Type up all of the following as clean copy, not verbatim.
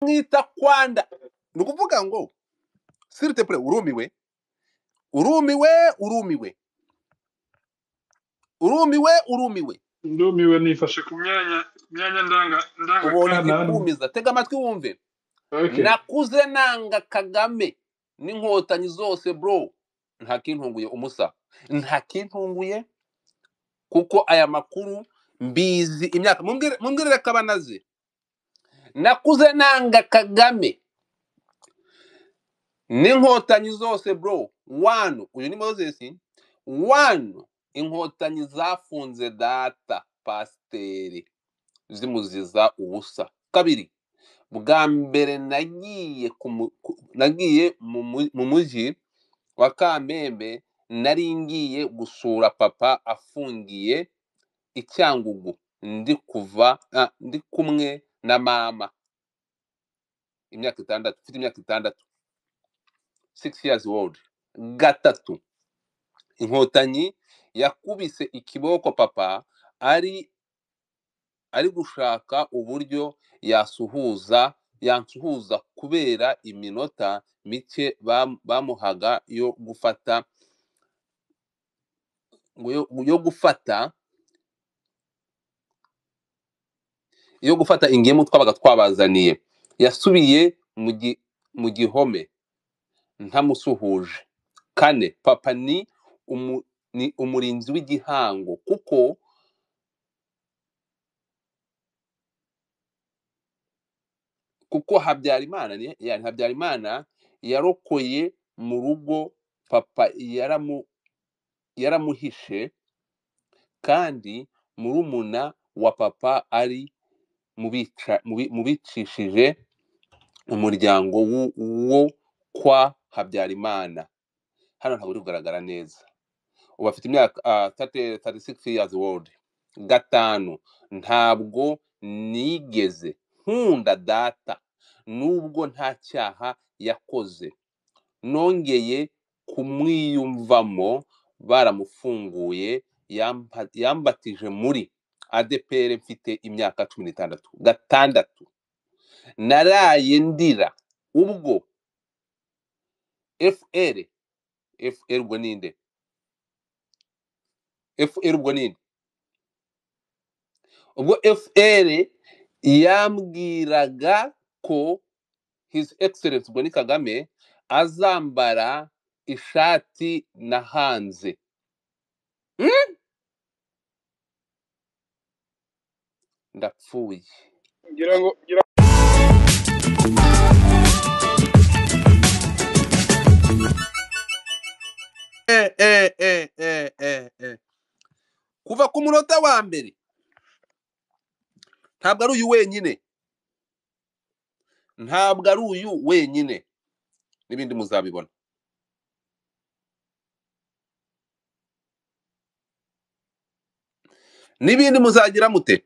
Mwita kwanda ni ukuvuga ngo s'il te plaît, urumiwe, urumiwe, urumiwe, urumiwe, urumiwe. Ndumiwe, nifashe ku myanya ndanga Ubonye ndangakanani. Igikumiza, tega amatwi wumve. Okay. Nakuze nanga Kagame n'inkotanyi zose bro, nta kintunguye umusa, nta kintunguye kuko aya makuru mbizi imyaka. Mumbwire kabanaze. Nakuze nanga Kagame n'inkotanyi zose bro. One, uyu ni Moses. One, inkotanyi zafunze data pasiteri zimuziza ubusa. Kabiri, bwa mbere nagiye nagiye mu mujyi wa Kamembe, nari ngiye gusura papa afungiye i Cyangugu, ndi kuva ndi kumwe na mama, imyaka 6, mfite imyaka 6, 6 years old. Gatatu, inkotanyi yakubise ikiboko papa ari gushaka uburyo yansuhuza kubera iminota mike bamuhaga yo gufata, yo gufata ingemu twabaga twabazaniye. Yasubiye mu gihome ntamusuhuje. Kane, papa ni umurinzi w'igihango kuko Habyarimana ni yani Habyarimana yarokoye mu rugo, papa yaramuhishe, kandi murumuna wa papa ari mubicishije umuryango wo kwa Habyarimana. Hano ntabwo uri kugaragara neza. Ubu afite imyaka 36 years old. Gatanu, ntabwo nigeze nkunda data nubwo nta cyaha yakoze, nongeye kumwiyumvamo baramufunguye, yambatije muri ADPR mfite imyaka 16. Gatandatu, naraye ndira ubwo FR, FR ubwo ninde? FR ubwo ninde? Ubwo FR yambwiraga ko His Excellence ubwo ni Kagame azambara ishati na hanze. Ndapfuye. Ngira ngo ngira Kuva ku munota wa mbere ntabwo ari uyu wenyine, ntabwo ari uyu wenyine, n'ibindi muzabibona. N'ibindi muzagira mute.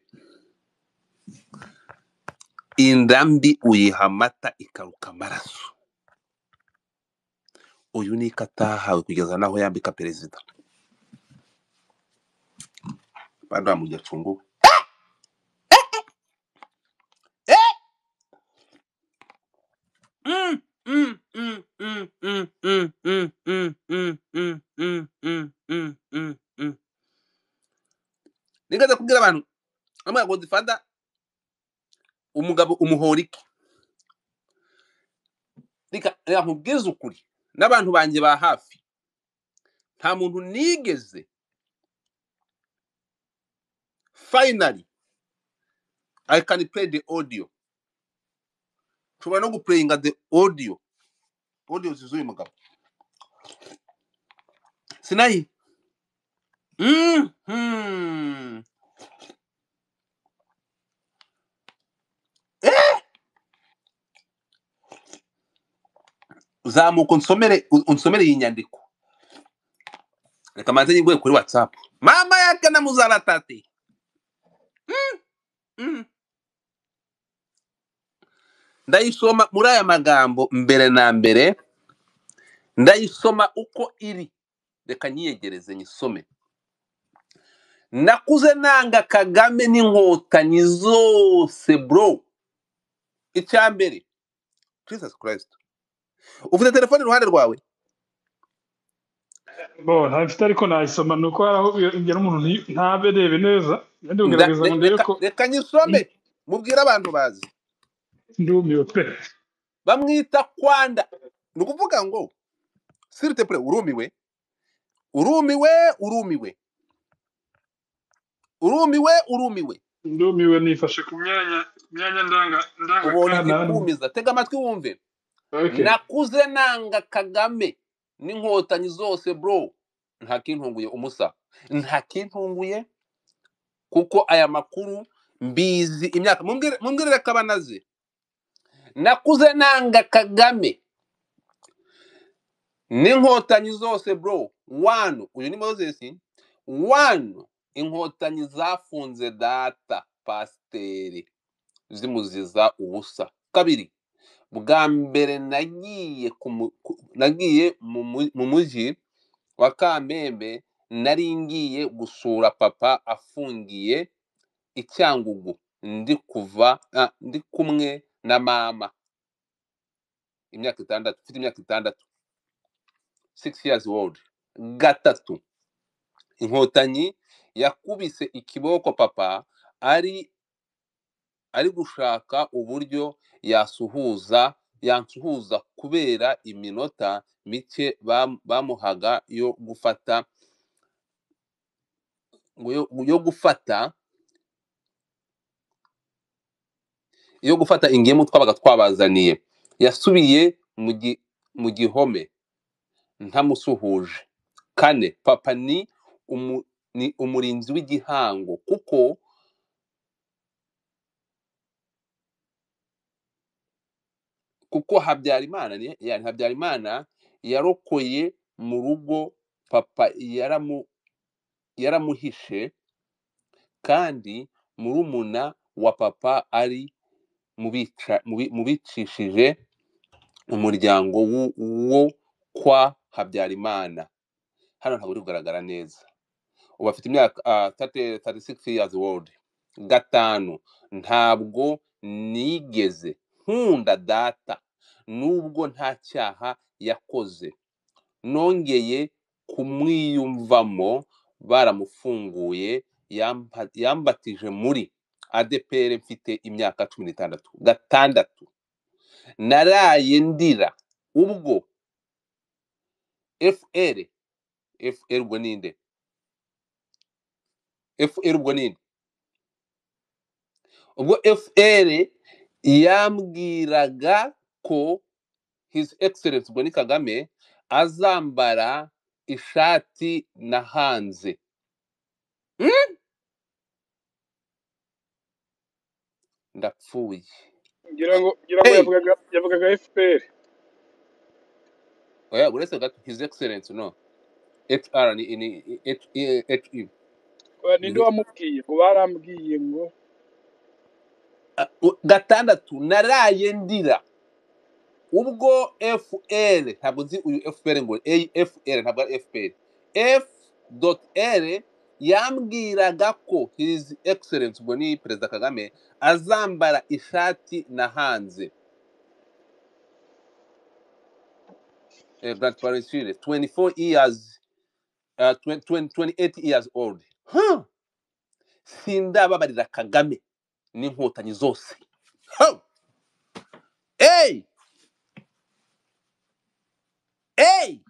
Inda mbi uyiha amata ikaruka amaraso. Uyu ni katahawe kugeza naho yambika perezida. Bado hamujachunguka. Nigeze kubwira abantu amwe ngo Godfather umugabo umuhora iki? Reka nkubwize ukuri n'abantu banjye ba hafi, nta muntu nigeze finally I can play the audio. Nshobora no guplayinga the audio. Audio z'uyu mugabo. Sinayi. Zamuka unsomere iyi nyandiko. Reka manze nyiguhe kuri WhatsApp. Mama yake na muzala tati. Ndayisoma muri aya magambo mbere na mbere, ndayisoma uko iri. Reka nyiyegereze nyisome. Nakuze nanga Kagame n'inkotanyi zose bro. Icya mbere, Jesus Christ, ufite telefone iruhande rwawe? Bo ntafite, ariko nayisoma. Ni uko hari aho ngera umuntu ntaberebe neza, ndi kugerageza ngo ndebe ko. Reka nyisome mubwire abantu bazi. Ndumiwe pe. Bamwita Kwanda. Ni ukuvuga ngo s'il te plaît, urumiwe, urumiwe, urumiwe, urumiwe, urumiwe. Ndumiwe, nifashe ku myanya ndanga ubonye ndanga. Igikumiza, tega amatwi wumve. Okay. Nakuze nanga Kagame n'inkotanyi zose bro, nta kintunguye umusa, nta kintunguye, kuko aya makuru mbizi imyaka. Mumbwire Kabanaze. Nakuze nanga Kagame n'inkotanyi zose bro. One, uyu ni Moses. One, inkotanyi zafunze data pasiteri zimuziza ubusa. Kabiri, bwa mbere nagiye nagiye mu mujyi wa Kamembe, nari ngiye gusura papa afungiye i Cyangugu, ndi kuva ndi kumwe na mama, imyaka 6, mfite imyaka 6, 6 years old. Gatatu, inkotanyi yakubise ikiboko papa ari gushaka uburyo yansuhuza kubera iminota mike bamuhaga yo gufata, yo gufata ingemu twabaga twabazaniye. Yasubiye mu gihome ntamusuhuje. Kane, papa ni umurinzi w'igihango, kuko Habyarimana yani Habyarimana yarokoye mu rugo, papa yaramuhishe, kandi murumuna wa papa ari mu bicishije umuryango wo kwa Habyarimana. Hano ntabwo uri kugaragara neza. Ubu afite imyaka 36 years old. Gatanu, ntabwo nigeze nkunda data nubwo nta cyaha yakoze, nongeye kumwiyumvamo baramufunguye, yambatije muri ADPR mfite imyaka 16. Gatandatu, naraye ndira ubwo FR ubwo ninde? FR ubwo ninde? Ubwo FR yambwiraga ko His Excellence ubwo ni Kagame azambara ishati na hanze. Ndapfuye. Ngira ngo yavugaga FPR. Oya, uretse gato, His Excellence no HR ni H E. Ninde wamubwiye? Ngo barambwiye ngo Gatandatu, naraye ndira ubwo FR, ntabwo nzi uyu FPR ngo AFR, ntabwo ari FPR, F.R yambwiraga ko His Excellence ubwo ni Perezida Kagame azambara ishati na hanze. Grandparents 24 years, 28 years old. Huh? Sindababarira Kagame n'inkotanyi zose. Huh! Hey! Hey!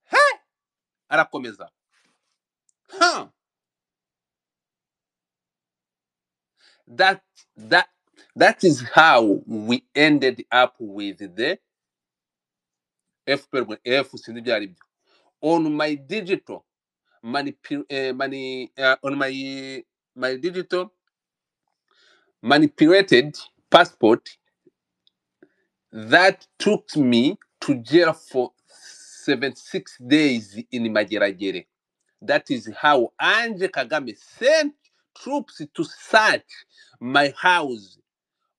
Hey! Arakomeza. Huh! That is how we ended up with the FPR, F sinzi ibyo ari byo. On my digital on my digital manipulated passport that took me to jail for 76 days in Mageragere. That is how Ange Kagame sent troops to search my house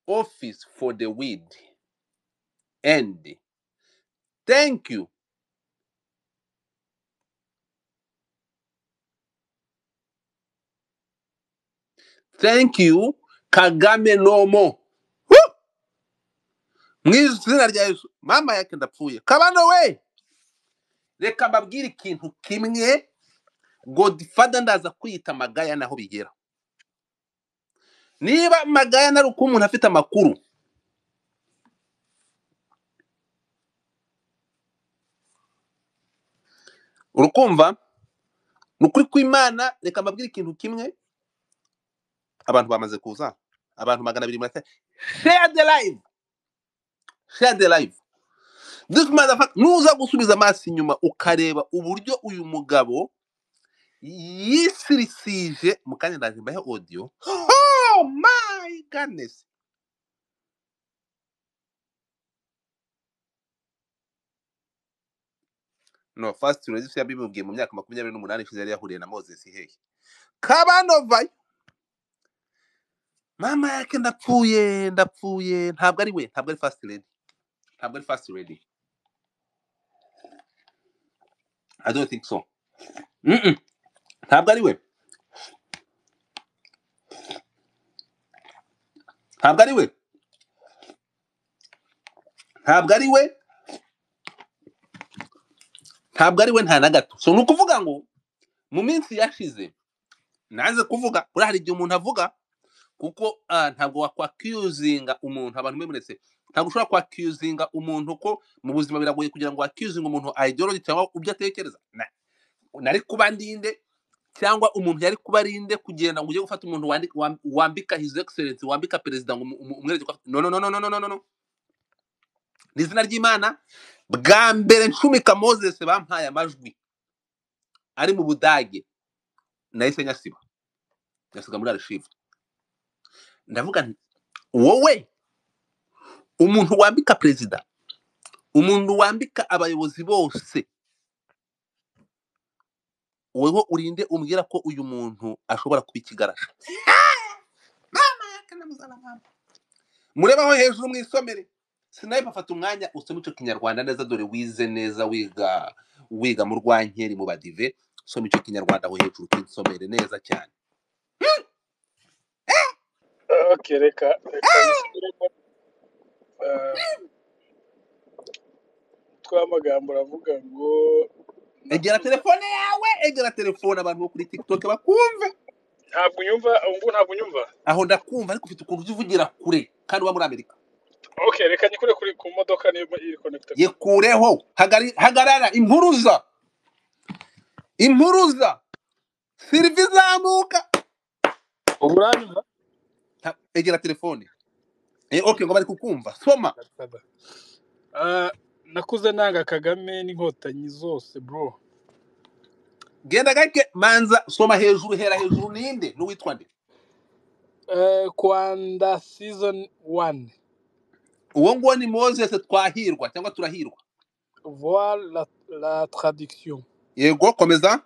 office for the weed. And thank you. Thank you Kagame no more. Woo! Mu izina rya Yesu, mama yake ndapfuye. Kabano we, reka mbabwire ikintu kimwe. Godfather ndaza kwita Magaya naho bigera. Niba Magaya nari uko umuntu afite amakuru, urukumva ni ukuri kw'Imana. Reka mbabwire ikintu kimwe, abantu bamaze kuza, abantu 200 murate. Share the live, share the live. This motherfucker, nuza gusubiza amaso inyuma ukareba uburyo uyu mugabo yisirisije mu kanya, ndaje mbahe audio. Oh my goodness. No first register yabibabwiye mu myaka 28 ishize yari yahuriye na Moses hehe. Kabano vayo, mama yake ndapfuye, ndapfuye. Ntabwo ari we, ntabwo ari first lady, ntabwo ari first lady. I don't think so. Ntabwo ari we, ntabwo ari we, ntabwo ari we, ntabwo ari we, nta na gato. So ni ukuvuga ngo mu minsi yashize naze kuvuga, buriya hari igihe umuntu avuga kuko ntabwo wakwakuzinga umuntu. Abantu mwe muretse, ntabwo ushobora kwakuzinga umuntu ko mu buzima biragoye kugira ngo wakuzinge umuntu ideology cyangwa ibyo atekereza. Nari kuba ndinde cyangwa umuntu yari kuba arinde kugenda ngo ujye gufata umuntu wambika his excellence, wambika perezida ngo umwereke ko no no no no no no no no. Ni izina ry'Imana. Bwa mbere ncumika Moses bampaye amajwi ari mu Budage, nahise nyasiba, nyasiga muri archive. Ndavuga nti wowe umuntu wambika perezida, umuntu wambika abayobozi bose, wowe urinde umbwira ko uyu muntu ashobora kuba ikigarasha. Mama yake na muzana mama. Murebe aho hejuru mwisomere. Sniper, fata umwanya usome icyo kinyarwanda neza, dore wize neza, wiga mu Rwankeri mu Badive. Soma icyo kinyarwanda aho hejuru kinsomere neza cyane. Okay, reka ngisubiremo. Umutwe w'amagambo uravuga ngo Egera nakuze. telefone yawe, egera telefone abantu bo kuri TikTok bakumve. Ntabwo unyumva ubu, ntabwo unyumva. Aho ndakumva, ariko ufite ukuntu ujya uvugira kure kandi uba muri Amerika. Okay, reka nyikure kuri ku modoka niyo iri connected. Yikureho, hagarara, impuruza, impuruza, sirivi zamuka. Ubu uranyumva? Egera telefone. Okay, ngo bari kukumva. Soma. Ndasaba. Nakuze nanga Kagame n'inkotanyi zose bro. Genda gake, manza soma hejuru, hera hejuru. Ninde n'uwitwa nde? Kwanda season 1. Uwo nguwo ni Moses twahirwa cyangwa turahirwa. Voir la traduction. Yego, komeza.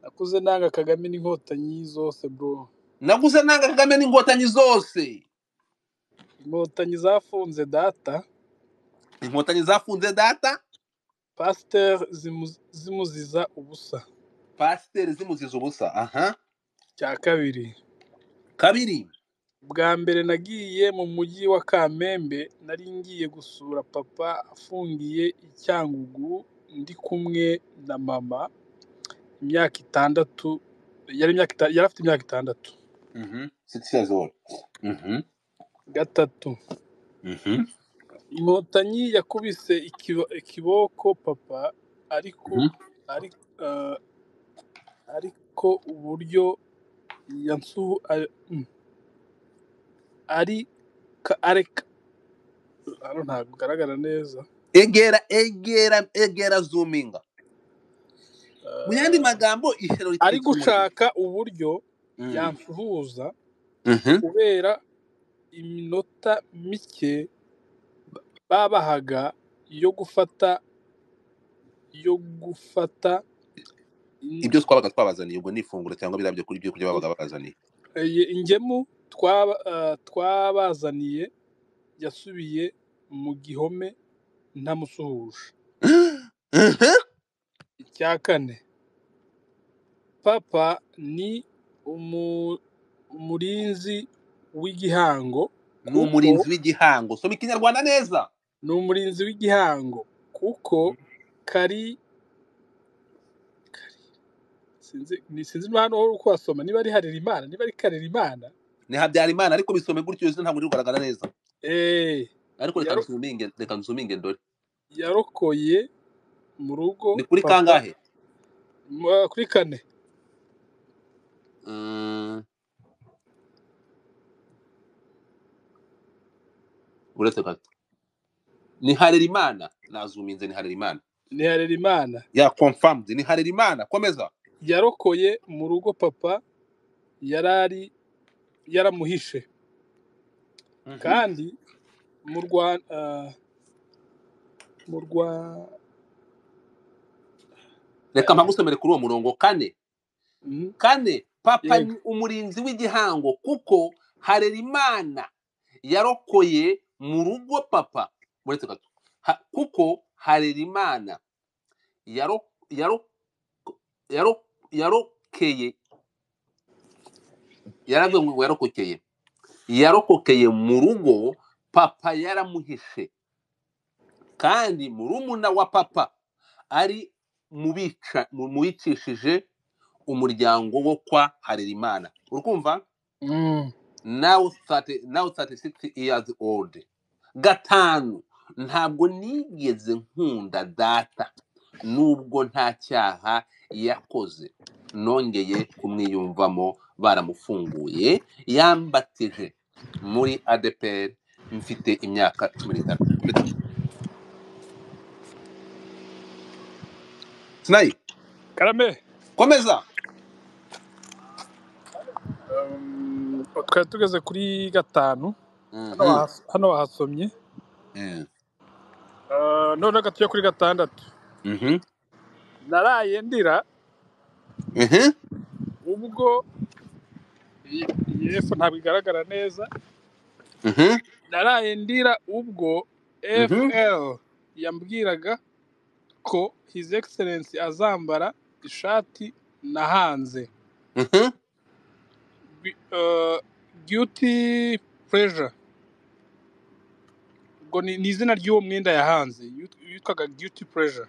Nakuze nanga Kagame n'inkotanyi zose bro. Naguze nanga Kagame n'inkotanyi zose. Inkotanyi zafunze data, Inkotanyi zafunze data, Pasteur zimuziza ubusa. pasiteri zimuziza ubusa. Aha. Cya kabiri. Kabiri. Bwa mbere nagiye mu mujyi wa Kamembe, nari ngiye gusura papa afungiye i Cyangugu ndi kumwe na mama, imyaka 6, yari afite imyaka 6. 6 years old. Gatatu. Inkotanyi yakubise ikiboko papa, ariko ariko uburyo yansu ari areka hano ntabwo ugaragara neza. Egera, egera, egera, zoominga. Mu yandi magambo, ishyano Ari ritwika umuriro. gushaka uburyo yansuhuza kubera iminota mike babahaga yo gufata Ibyo twabaga twabazaniye, ubwo ni ifunguro cyangwa biriya byo kurya, ibyo kurya babaga babazaniye. Ingemu twabazaniye yasubiye mu gihome ntamusuhuje. Icya kane, papa ni Umurinzi w'igihango Ni kuko umurinzi w'igihango. Soma ikinyarwanda neza. Ni umurinzi w'igihango kuko kari sinzi niba hano uko wasoma, niba ari Harerimana, niba ari Karerimana. Ni Habyarimana, ariko bisome gutyo izina ntabwo riri kugaragara neza. Eh, Ariko reka yaro, nzuminge, reka nzuminge ndore. Yarokoye mu rugo Ni kuri papa kangahe? Kuri kane. Uretse gato. Ni Harerimana. Nazuminze, ni Harerimana. Ni Harerimana. Ya confirmed, ni Harerimana. Komeza. Yarokoye mu rugo papa yarari yaramuhishe, kandi mu Rwanda mu Rwa Reka mpagusomere kuri uwo murongo kane. Kane, papa Yego. ni umurinzi w'igihango kuko Harerimana yarokoye mu rugo papa. Uretse gato. Kuko Harerimana yaro yaro yaro yarokeye, yaravuze ngo yarokokeye, yarokokeye mu rugo papa yaramuhishe, kandi murumuna wa papa ari mu bicishije umuryango wo kwa Harerimana. Urukumva? Now 30, now 36 years old. Gatanu, ntabwo nigeze nkunda data nubwo nta cyaha yakoze, nongeye kumwiyumvamo baramufunguye, yambatije muri ADPR mfite imyaka 15. Sinayi, Karame. Komeza. Twari tugeze kuri gatanu hano. Hano wahasomye. None gatuye kuri gatandatu. Naraye ndira ubwo iyi F ntabwo igaragara neza. Naraye ndira ubwo FL yambwiraga ko His Excellency azambara ishati nahanze. Guilty Pleasure, ubwo ni izina ry'uwo mwenda yahanze witwaga Guilty Pleasure.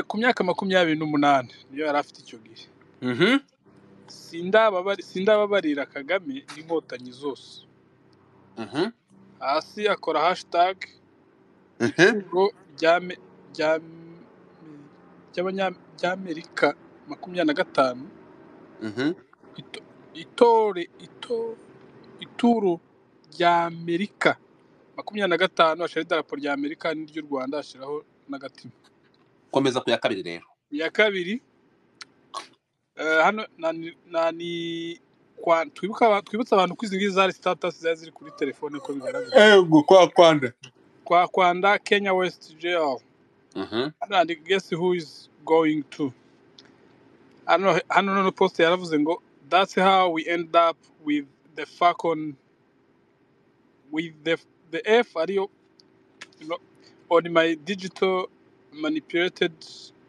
Ku myaka 28 niyo yari afite icyo gihe. Sindababarira Kagame n'inkotanyi zose. Hasi akora hashtag ituro ry'Amerika 25, itore ito ituro rya Amerika 25, ashyiraho idarapo rya Amerika n'iry'u Rwanda, ashyiraho n'agatima. Komeza ku ya kabiri rero. Iya kabiri, hano nani kwa twibuka, twibutsa abantu ko izi ngizi zari status zari ziri kuri telefone uko bigaragara. Ego kwa kwanda. Kwa Kwanda Kenya West Jail. Hano and guess who is going to hano post yaravuze ngo that's how we end up with the Falcon with the F ariyo on my digital manipulated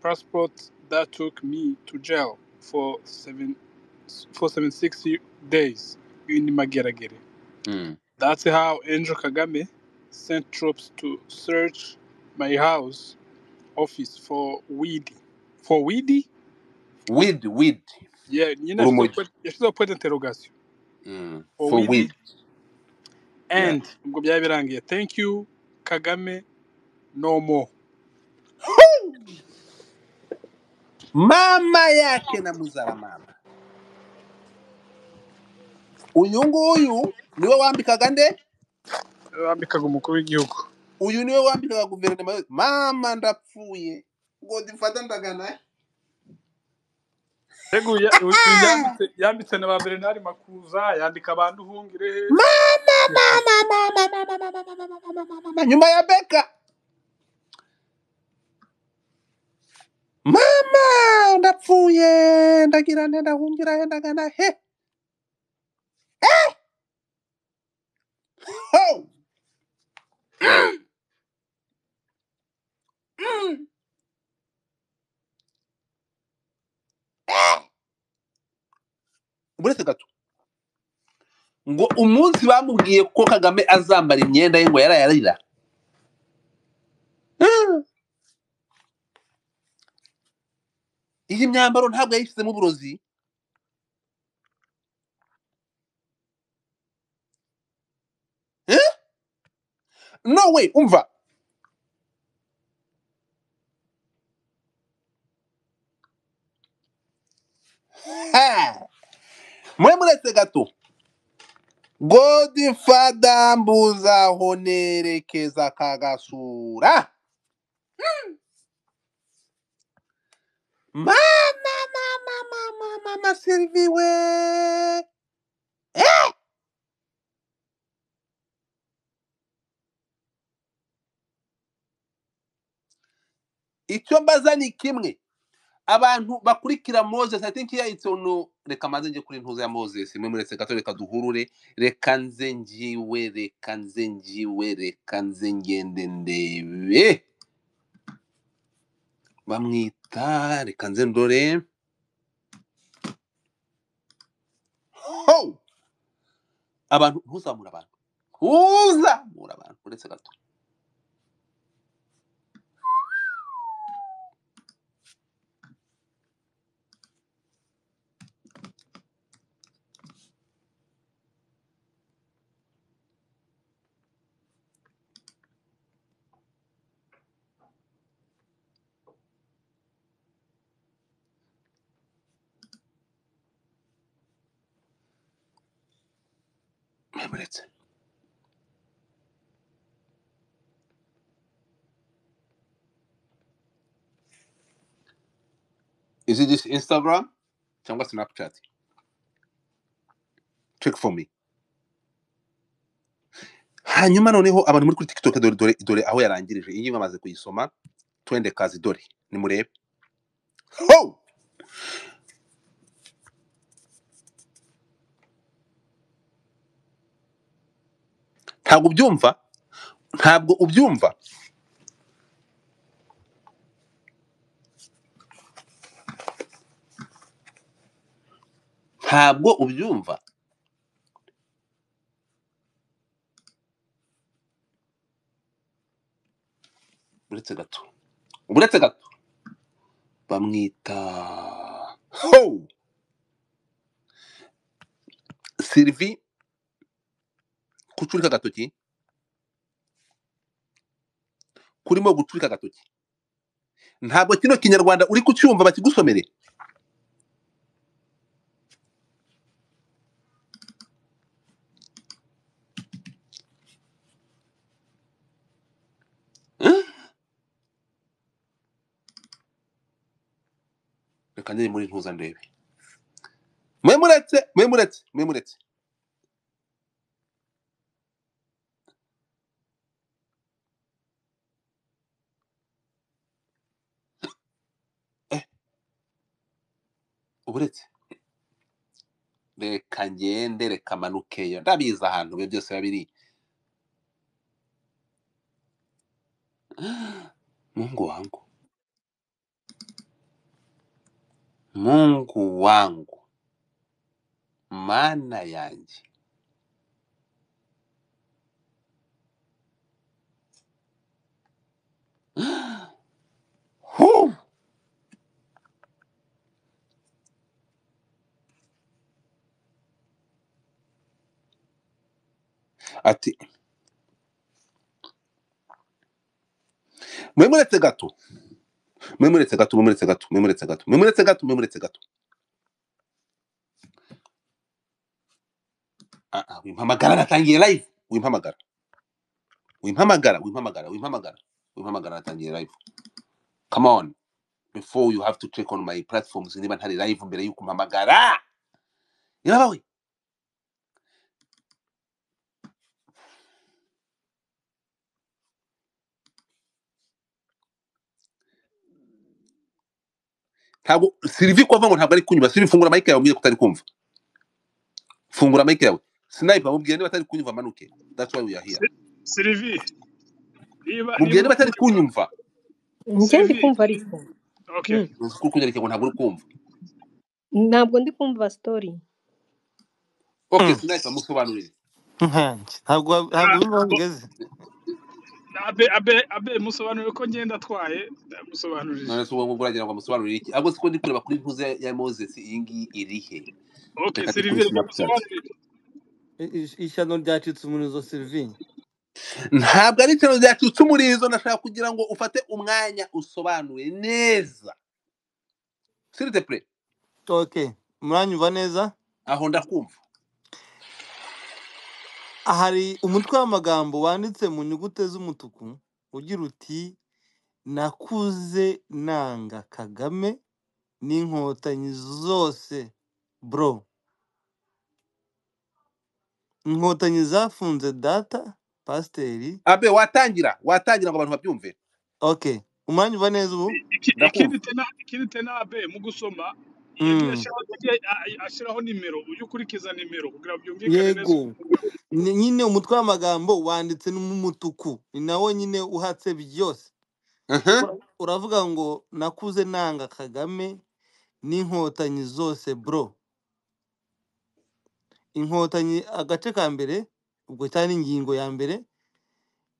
passport that took me to jail for 76 days in Mageragere. That's how Andrew Kagame sent troops to search my house office for weed. For weed? Weed, weed. Yeah, nyine Urumogi. Yashyizeho point interrogation. For For weed. Weed. Yeah. And ubwo byari birangiye. Thank you, Kagame, no more. Mama yake na muzara mama. Uyu nguyu niwe wambikaga nde? Bambikaga umukuru w'igihugu. Uyu niwe wambikaga guverinoma yose. Mama ndapfuye. Ngo difata ndagana. Mbega uyu yambitse na ba Bernard Makuza, yandika abantu uhungire. Mama mama mama mama mama mama mama mama mama nyuma ya Beka. Mama ndapfuye, ndagira nde, ndahungira he, ndagana he? Ho! Uretse gato, ngo umunsi bamubwiye ko Kagame azambara imyenda ye ngo yarayarira. Iyi myambaro ntabwo yayishyizemo uburozi. Eh? No way, umva. Ha! Mwe muretse gato. Godfather mbuzaho nerekeza kagasura. Mama mama mama mama Sylvie we. Eh! Icyo mbaza ni kimwe. Abantu bakurikira Moses, I think here it's on, reka manze nje kuri ntuza ya Moses, mwe muretse gato, reka duhurure, reka nze njiwe, reka nze njiwe, reka nze ngende ndebe. Bamwita, reka nze ndore. Ho! Abantu ntuzamura abantu. Ntuzamura abantu, uretse gato. Mwe muretse. Is it this Instagram? Cyangwa Snapchat? Check for me. Hanyuma noneho abantu muri kuri TikTok, dore dore dore aho yarangirije. Iyi bamaze kuyisoma. Twende kazi, dore. Nimurebe. Ho! Ntabwo ubyumva? Ntabwo ubyumva? Ntabwo ubyumva? Uretse gato. Uretse gato. Bamwita ho! Sylvie kucurika agatoki, kurimo gucurika agatoki. Ntabwo kino kinyarwanda uri kucyumva, bakigusomere. Eh? Reka njye muri ntuza ndebe. Mwe muretse, mwe muretse, mwe muretse. Eh, uburetse. Reka ngende, reka manukeyo. Ndabizi ahantu biba byose biba biri. Mungu wangu. Mungu wangu. Mana yanjye. Hu! Ati mwe muretse gato. Mwe muretse gato, mwe muretse gato, mwe muretse gato, mwe muretse gato, mwe muretse gato. Ah, ah, wimpamagara natangiye live. Wimpamagara. Wimpamagara, wimpamagara, wimpamagara. Wimpamagara natangiye live. Come on. Before you have to check on my platforms niba ntari live mbere yuko umpamagara. Niba we. Ntabwo Sylvie ko avuga ngo ntabwo ari kunyumva. Sylvie fungura mic yawe, mbwire ko utari kumva. Fungura mic yawe. Sniper mubwire niba atari kunyumva manuke. That's why we are here. Sylvie, niba Mubwire niba niba atari uri kunyumva. Njye ndi Sylvie, kumva ariko. okay. Mm. Uzi ko kunyereka ngo ntabwo uri kumva. Ntabwo ndi kumva story. Okay, Sniper, musobanurire. Nkanjye ntabwo ntabwo biba aho bigeze. Abe musobanurire ko ngenda atwaye, ndamusobanurire. None se ubwo ngubwo uragira ngo amusobanurire iki? Ahubwo siko ndi kureba kuri ntuze ya Moses, iyi ngiyi iri he? Okay. Reka ndi kuri Sylvie, reka Snapchat. musobanurire. Ishyano ryacitse umurizo, Sylvie. Ntabwo ari ikintu byacitse umurizo, ndashaka kugira ngo ufate umwanya usobanure neza, s'il te plaît. Okay, muranyumva neza? Aho ndakumva. Hari umutwe w'amagambo wanditse mu nyuguti z'umutuku ugira uti: "Nakuze nanga Kagame n'inkotanyi zose bro. Inkotanyi zafunze data pasiteri." Abe, watangira ngo abantu babyumve. Okay, umwanya neza ubu. Ndakumva. Ikindi tena, Abe, mu gusoma yagiye yagiye ashyiraho nimero, ujye ukurikiza nimero kugira ngo byumvikane neza. Yego. Nyine umutwe w'amagambo wanditse n'umutuku, ni nawo nyine uhatse byose. Uravuga ngo: "Nakuze nanga Kagame n'inkotanyi zose bro. Inkotanyi." Agace ka mbere ubwo cyari ingingo ya mbere: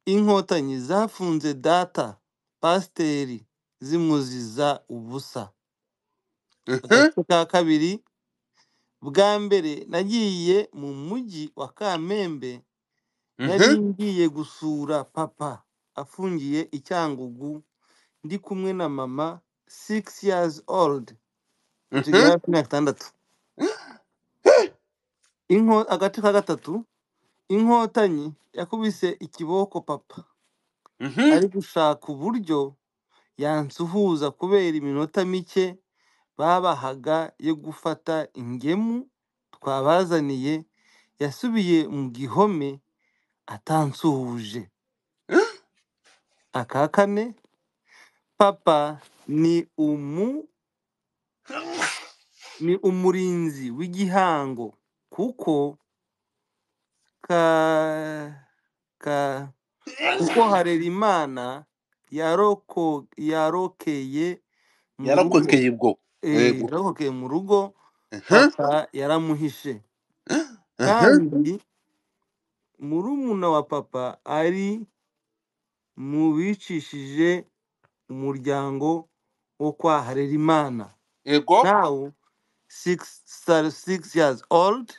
inkotanyi zafunze data pasiteri zimuziza ubusa. Agace ka kabiri: bwa mbere nagiye mu mujyi wa Kamembe, nari ngiye gusura papa afungiye i Cyangugu, ndi kumwe na mama, 6 years old. Icyo gihe yari afite imyaka 6. Agace ka gatatu: inkotanyi yakubise ikiboko papa ari gushaka uburyo yansuhuza kubera iminota mike babahaga yo gufata ingemu twabazaniye. Yasubiye mu gihome atansuhuje. Aka kane: papa ni umurinzi w'igihango kuko ka ka kuko Harerimana yarokeye mu rugo. Yarokokeye ubwo. Yego. Yarokokeye mu rugo. Papa yaramuhishe. Kandi murumuna wa papa ari mu bicishije umuryango wo kwa Harerimana. Yego. Now 6 years old,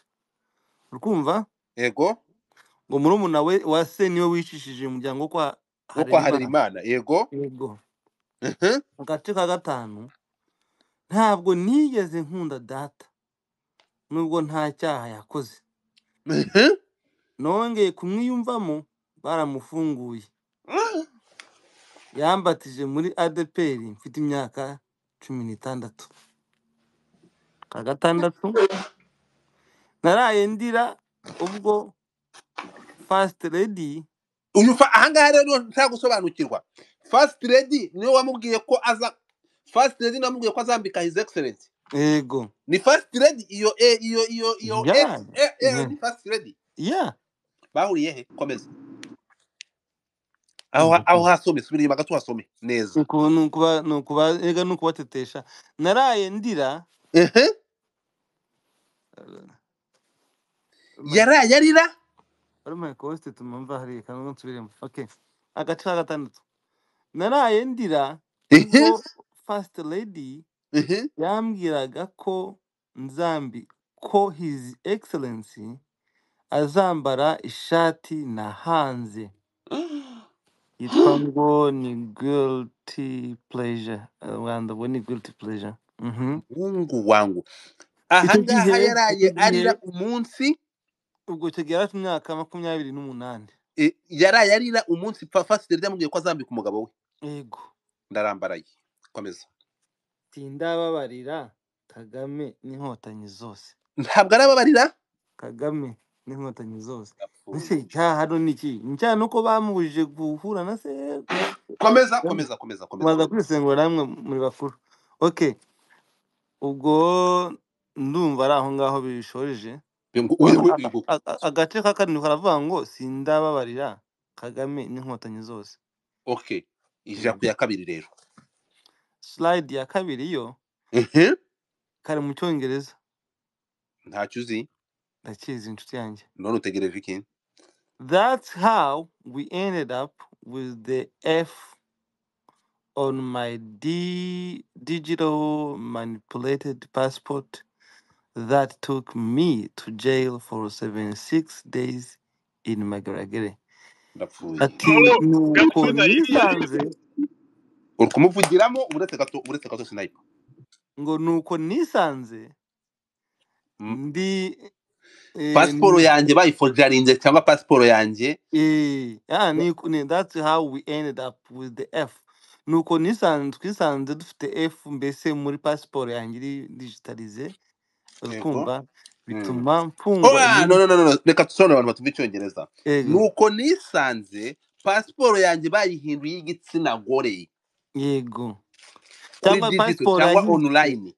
urukumva? Yego. Ngo murumuna we wa se niwe wicishije umuryango wo kwa Wo kwa Harerimana. Harerimana, yego. Yego. Agace ka gatanu: ntabwo nigeze nkunda data nubwo nta cyaha yakoze. Nongeye kumwiyumvamo baramufunguye. Yambatije muri ADPR mfite imyaka 16. Ka gatandatu: naraye ndira ubwo First Lady. Uyu ahangaha rero nshaka gusobanukirwa, First Lady niwe wamubwiye ko aza, First Lady niwe wamubwiye ko azambika His Excellence? Yego. Ni First Lady iyo e iyo ya X e e ni First Lady? Ya. Bahuriye he? Komeza aho hasome, subira inyuma gato hasome neza. Nukuba ega nukubatetesha, naraye ndira. Yaraye arira. Bari kosite tumva hariya kantu nsubiremo. Okay, agace ka gatandatu: naraye ndira ubwo First Lady yambwiraga ko nzambi ko His Excellency azambara ishati nahanze yitwa ngo ni Guilty Pleasure. Rwanda ngo ni Guilty Pleasure. Mungu wangu. Icyo Ahangaha gihe yaraye icyo gihe arira umunsi. Ubwo icyo gihe yari afite imyaka 28. Yaraye arira umunsi First Lady yamubwiye ko azambika umugabo we. Yego. Ndarambaraye, komeza. Sindababarira Kagame n'inkotanyi zose. Ntabwo arababarira Kagame n'inkotanyi zose. Yapfuye. Ese icyaha hano ni iki? Icyaha ni uko bamubujije guhura na se. Komeza, komeza, komeza, komeza. Mubanza kwisengura namwe muri bakuru. Okay, ubwo ndumva ari aho ngaho bishoreje. Ngo. Agace ka karindwi karavuga ngo: "Sindababarira Kagame n'inkotanyi zose." Okay, ija ku ya kabiri rero. Slide ya kabiri yo kari mu Cyongereza. Ntacyo uzi. Ndakizi inshuti yanjye. None utegereje iki? That's how we ended up with the F on my digital manipulated passport that took me to jail for 76 days in Mageragere. Ndapfuye. Ati Oh, nuko Godfather iriya nisanze, Uri kumuvugiramo, uretse gato, uretse gato sniper. ngo nuko nisanze ndi Pasiporo yanjye bayifojarinze cyangwa pasiporo yanjye that's how we ended up with the F. Nuko nisanze twisanze dufite F mbese muri pasiporo yanjye iri digitalize, yego. urikumva, bituma mfungwa Oya, no iminsi. no no no, reka dusobanurire abantu batumva icyongereza. Yego, Nuko nisanze pasiporo yanjye bayihinduye y'igitsina gore yego, kuri cyangwa digital pasiporo cyangwa yahindutse online.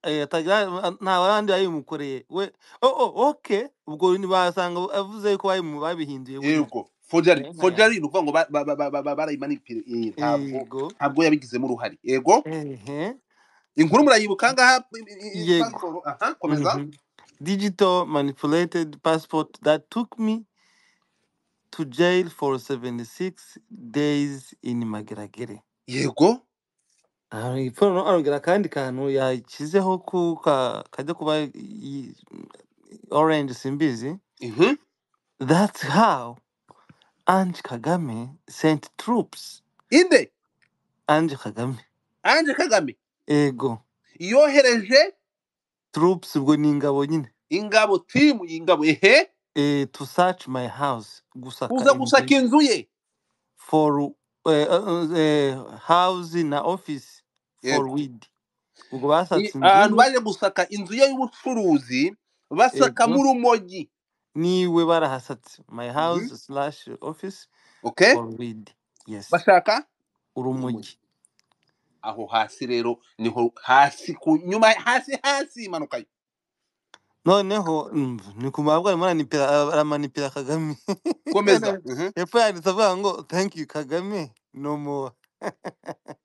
nta bandi bayimukoreye we. Oh, okay, ubwo basanga avuze ko babihinduye buriya. Yego, forgery, Inka forgery yanjye. ni ukuvuga ngo barayimanipira, ntabwo Yego, ntabwo yabigizemo uruhare. Yego, ehe, inkuru murayibuka ngaha, yego. pasiporo. Aha, komeza. Digital manipulated passport that took me to jail for 76 days in Mageragere. Yego. Arongera akandi kantu yashyizeho ku kajya kuba orange simbizi. That's how Ange Kagame sent troops. Inde Ange Kagame. Ange Kagame Ego. yohereje Troops ubwo ni ingabo nyine. ingabo, timu y'ingabo, ehe, To search my house, gusaka kuza inzu gusaka inzu ye for house na office for Yego. weed. Ubwo basatse inzu Ahantu ye. baje gusaka inzu ye y'ubucuruzi basakamo Ego. urumogi. Niwe barahasatse. My house slash office Okay, for weed. Yes. bashaka urumogi. Urumogi. Aho hasi rero niho hasi ku nyuma, hasi hasi imanuka yo. Noneho ni ku mabwa arimo aramanipira Kagame. Komeza. Hepfo yanditse avuga ngo thank you Kagame no more.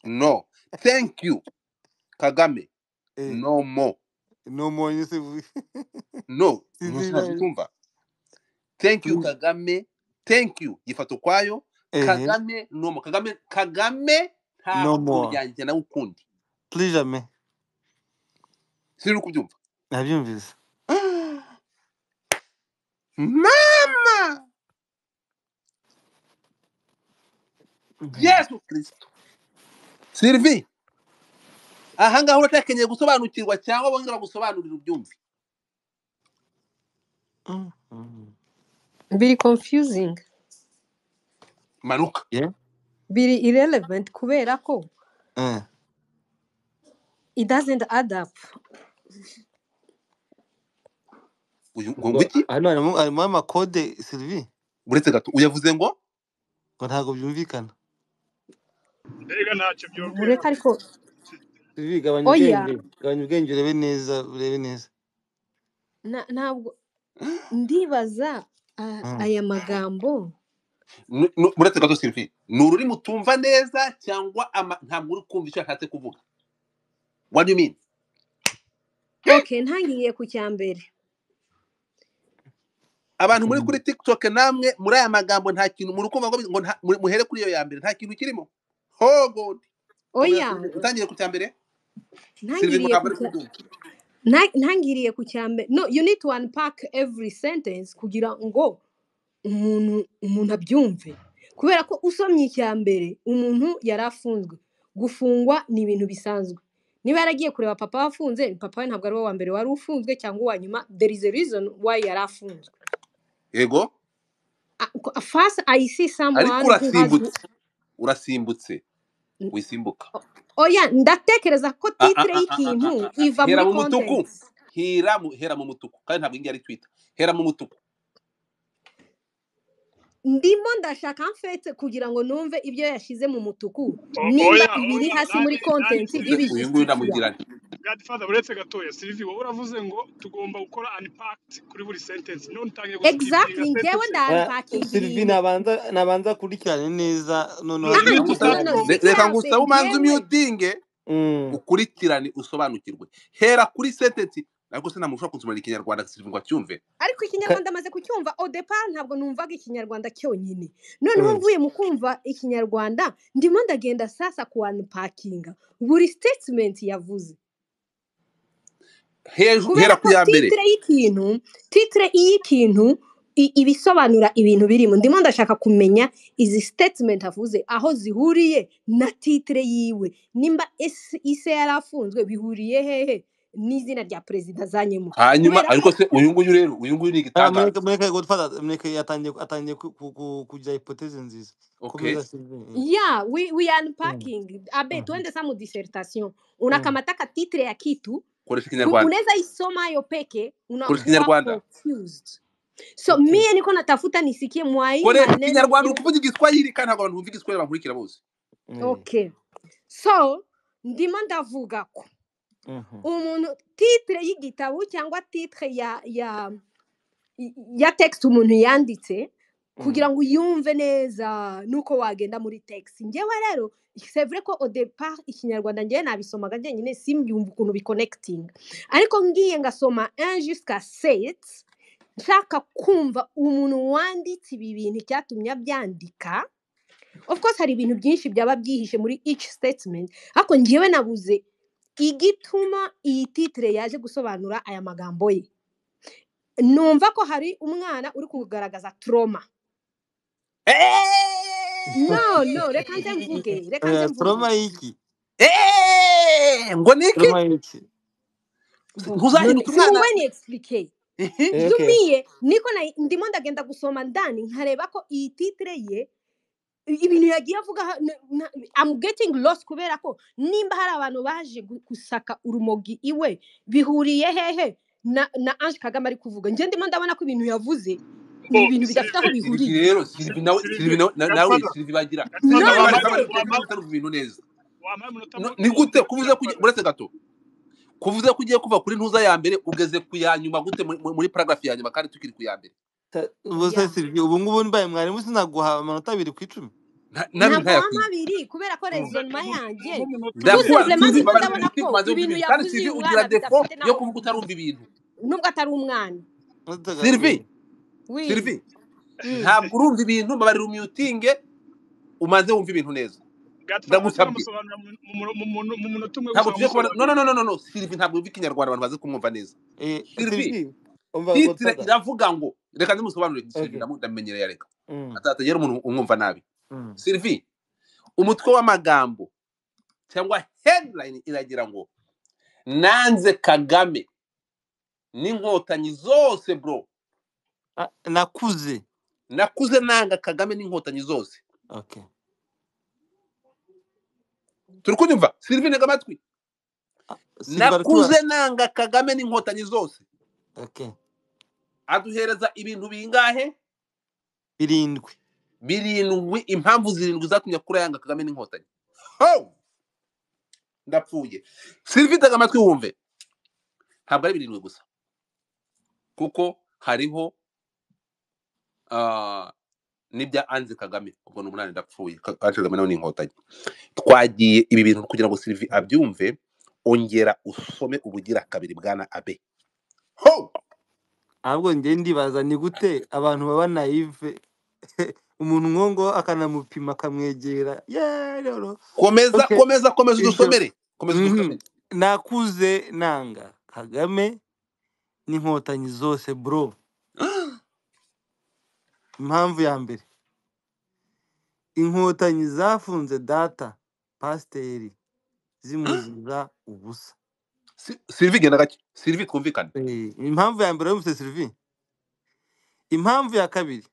No, thank you Kagame no more. No more nyine No, sinzi ntabwo utumva. Thank you Kagame, thank you gifata ukwayo. Kagame no more. Kagame, Kagame no ntabwo more. ryanjye nawe ukundi. Plus jamais. Siri kubyumva. Nabyumvise. Mama Yesu Kristo. Sylvie, ahangaha uracyakeneye gusobanukirwa cyangwa bongera bagusobanurira ubyumve? Biri confusing, Manuka. Yeah. biri irrelevant kubera ko it doesn't add up. Uyu ngo iki? Hano harimo amakode Sylvie, Uretse gato uyavuze ngo ngo ntabwo byumvikana. Mbega ntacyo byongera. Mureka ariko Sylvie, gabanya oya, ubwenge, gabanya ubwenge, urebe neza, urebe neza. Ntabwo ndibaza aya magambo. Uretse gato Sylvie, ni ururimi utumva neza cyangwa ntabwo uri kumva icyo ashatse kuvuga? What do you mean? Okay, ntangiriye ku cya mbere. Abantu muri kuri TikTok namwe muri aya magambo nta kintu muri kumva, ngo muhere kuri iyo ya mbere, nta kintu kirimo. Oh God. Oya, Utangiriye ku cya mbere? Sylvie ngo ntangiriye ntabwo ku ari cya kubyumva. ntangiriye ku cya mbere. No, you need to unpack every sentence kugira ngo umuntu abyumve, kubera ko usomye icya mbere umuntu yari afunzwe. Gufungwa ni ibintu bisanzwe. Niba yaragiye kureba papa we afunze, papa we ntabwo ari we wa mbere wari ufunzwe cyangwa uwa nyuma. There is a reason why yari afunzwe. Yego. First I see Ariko someone who has urasimbutse, urasimbutse, wisimbuka. Oya, ndatekereza ko titre y'ikintu iva Hera muri mu mutuku, content. hera mu mutuku, kandi ntabwo iyi ari Twitter. Hera mu mutuku. Ndimo ndashaka mfete kugira ngo numve ibyo yashize mu mutuku, nimba Oya, ibiri oya, hasi muri content Uyu nguyu bibijustifia. ndamugira nti Godfather, uretse gatoya Sylvie, wowe uravuze ngo tugomba gukora unpacked kuri buri sentence, none utangiye guskipinga Exactly, njyewe sentences. ndaunpackinga Sylvie ibintu. nabanza akurikirane neza noneho No, you need to No, start no, from si Reka icya ngusabe mbere umanze njyewe umutinge, ukurikirane usobanukirwe. Hera kuri sentence. Ariko se nta muntu ushobora kunsomera ikinyarwanda Sylvie ngo acyumve? Ariko Ka- ikinyarwanda amaze kucyumva au départ ntabwo numvaga ikinyarwanda cyonyine. Noneho Mm. mvuye mu kumva ikinyarwanda ndimo ndagenda sasa ku unpackinga buri statement yavuze. Hejuru Kubera hera ko ku ya mbere. titre y'ikintu, titre y'ikintu ibisobanura ibintu birimo. Ndimo ndashaka kumenya izi statement avuze aho zihuriye na titre yiwe. Nimba ise yari afunzwe bihuriye hehe n'izina rya perezida azanyemo? Hanyuma Kubera ariko ko se uyu nguyu rero, uyu nguyu ni Ah, igitangaza. mureke mureke Godfather, mureke atangiye kugira hypothèse nziza. Okay. Komeza Sylvie. Yeah, we are Mm. unpacking abe Mhm. tuende sa mu dissertation Mm. unakamataka titre ya kitu Koresha ikinyarwanda. unaweza isoma yo peke Koresha unakuwa ikinyarwanda. confused. So Okay. mie niko natafuta nisikie mwai Koresha maneno ikinyarwanda, uri yo. kuvuga igiswahili kandi ntabwo abantu bumva igiswahili bankurikira bose. Eh. Okay, so ndimo ndavuga ko Mhm. umuntu titre y'igitabo cyangwa titre ya text umuntu yanditse kugira ngo uyumve neza nuko wagenda muri text. Njyewe rero c'est vrai ko au départ ikinyarwanda njyewe nabisomaga njyenyine simbyumva ukuntu biconnecting, ariko ngiye ngasoma 1 jusqu'à 7 nshaka kumva umuntu wanditse ibi bintu icyatumye abyandika. Of course hari ibintu byinshi byaba byihishe muri each statement, ariko njyewe nabuze igituma iyi titre yaje gusobanura aya magambo ye. Numva ko hari umwana uri kugaragaza trauma. No no, reka nze mvuge, reka nze Oya, mvuge. trauma y'iki? Ngo ni iki? Trauma y'iki? None Ntuzahinduka umwana. singwe ni explique. Ihi. Eh, okay. Jumiye niko na ndimo ndagenda gusoma ndani nkareba ko iyi titre ye ibintu yagiye avuga I'm getting lost, kubera ko nimba hari abantu baje gusaka urumogi iwe bihuriye hehe na Ange Kagame ari kuvuga. Njye ndimo ndabona ko ibintu yavuze ni Bo, ibintu bidafite aho Sylvie, Sylvie bihuriye. rero, Sylvie nawe, Sylvie Sylvie, nawe Godfather, Sylvie bagira. Godfather, Sylvie None bagira wampaye se bagira utarumva ibintu neza. wampaye umunota Ni gute kuvuze ko Godfather. uretse gato kuvuze ko ugiye kuva kuri ntuza ya mbere ugeze ku ya nyuma gute muri paragraph ya nyuma kandi tukiri ku ya mbere? Ubu se yeah. Sylvie, ubu ngubu mbaye mwarimu sinaguha amanota 2 ku 10. Nabiri Ntabwo ntayakwiye. wampa abiri kubera ko raisonnement yanjye Umunota tout Ndakuba simplement Sylvie ndimo babarira ndabona Sylvie ko umaze wumva ibintu ibintu kandi yavuze Sylvie uyu ugira mwana defo bidafite yo n'aho kuvuga utarumva ibintu. nubwo atari umwana. Sylvie, Oui. Sylvie Mm. ntabwo urumva ibintu, mbabarira umyutinge umaze wumva ibintu neza. Godfather Ndagusabye. namusobanurira mu munota umwe Ntabwo gusa tugiye kubona. No nkamusobanurira. no no no no, Sylvie ntabwo yumva ikinyarwanda abantu baze kumwumva neza. Eh, Sylvie, Sylvie, umva titre Godfather. iravuga ngo reka ndimusobanurire Sylvie, Okay. ndamenyereye reka. Mm. Atatagera umuntu umwumva nabi. Mm. Sylvie, umutwe w'amagambo cyangwa headline iragira ngo nanze Kagame n'inkotanyi zose bro. Ah, nakuze. Nakuze nanga Kagame n'inkotanyi zose. Okay. Turi kunyumva Sylvie, ntega amatwi. Ah, Sylvie aratura. Nakuze nanga Kagame n'inkotanyi zose. Okay. Aduhereza ibintu bingahe? 7. 7, impamvu 7 zatumye akura yanga Kagame n'inkotanyi. Ho! Ndapfuye. Sylvie, tega amatwi wumve. Ntabwo ari 7 gusa, kuko hariho n'ibya Ange Kagame, ubwo ni 8. Ndapfuye. Ange Kagame nawe ni inkotanyi. Twagiye ibi bintu kugira ngo Sylvie abyumve, ongera usome ubugira kabiri bwana Abe. Ho! Ahubwo njye ndibaza ni gute abantu baba naive umuntu nkongo akanamupima akamwegera. Yeah, rero. Komeza Okay. komeza komeza Ibyo. udusomere. Komeza Mhm. udusomere. Nakuze nanga Kagame n'inkotanyi zose bro. Impamvu ya mbere, inkotanyi zafunze data pasiteri zimuziza ubusa. Sylvie genda gake. Sylvie twumvikane. Impamvu ya mbere yumvise Sylvie. Impamvu ya kabiri,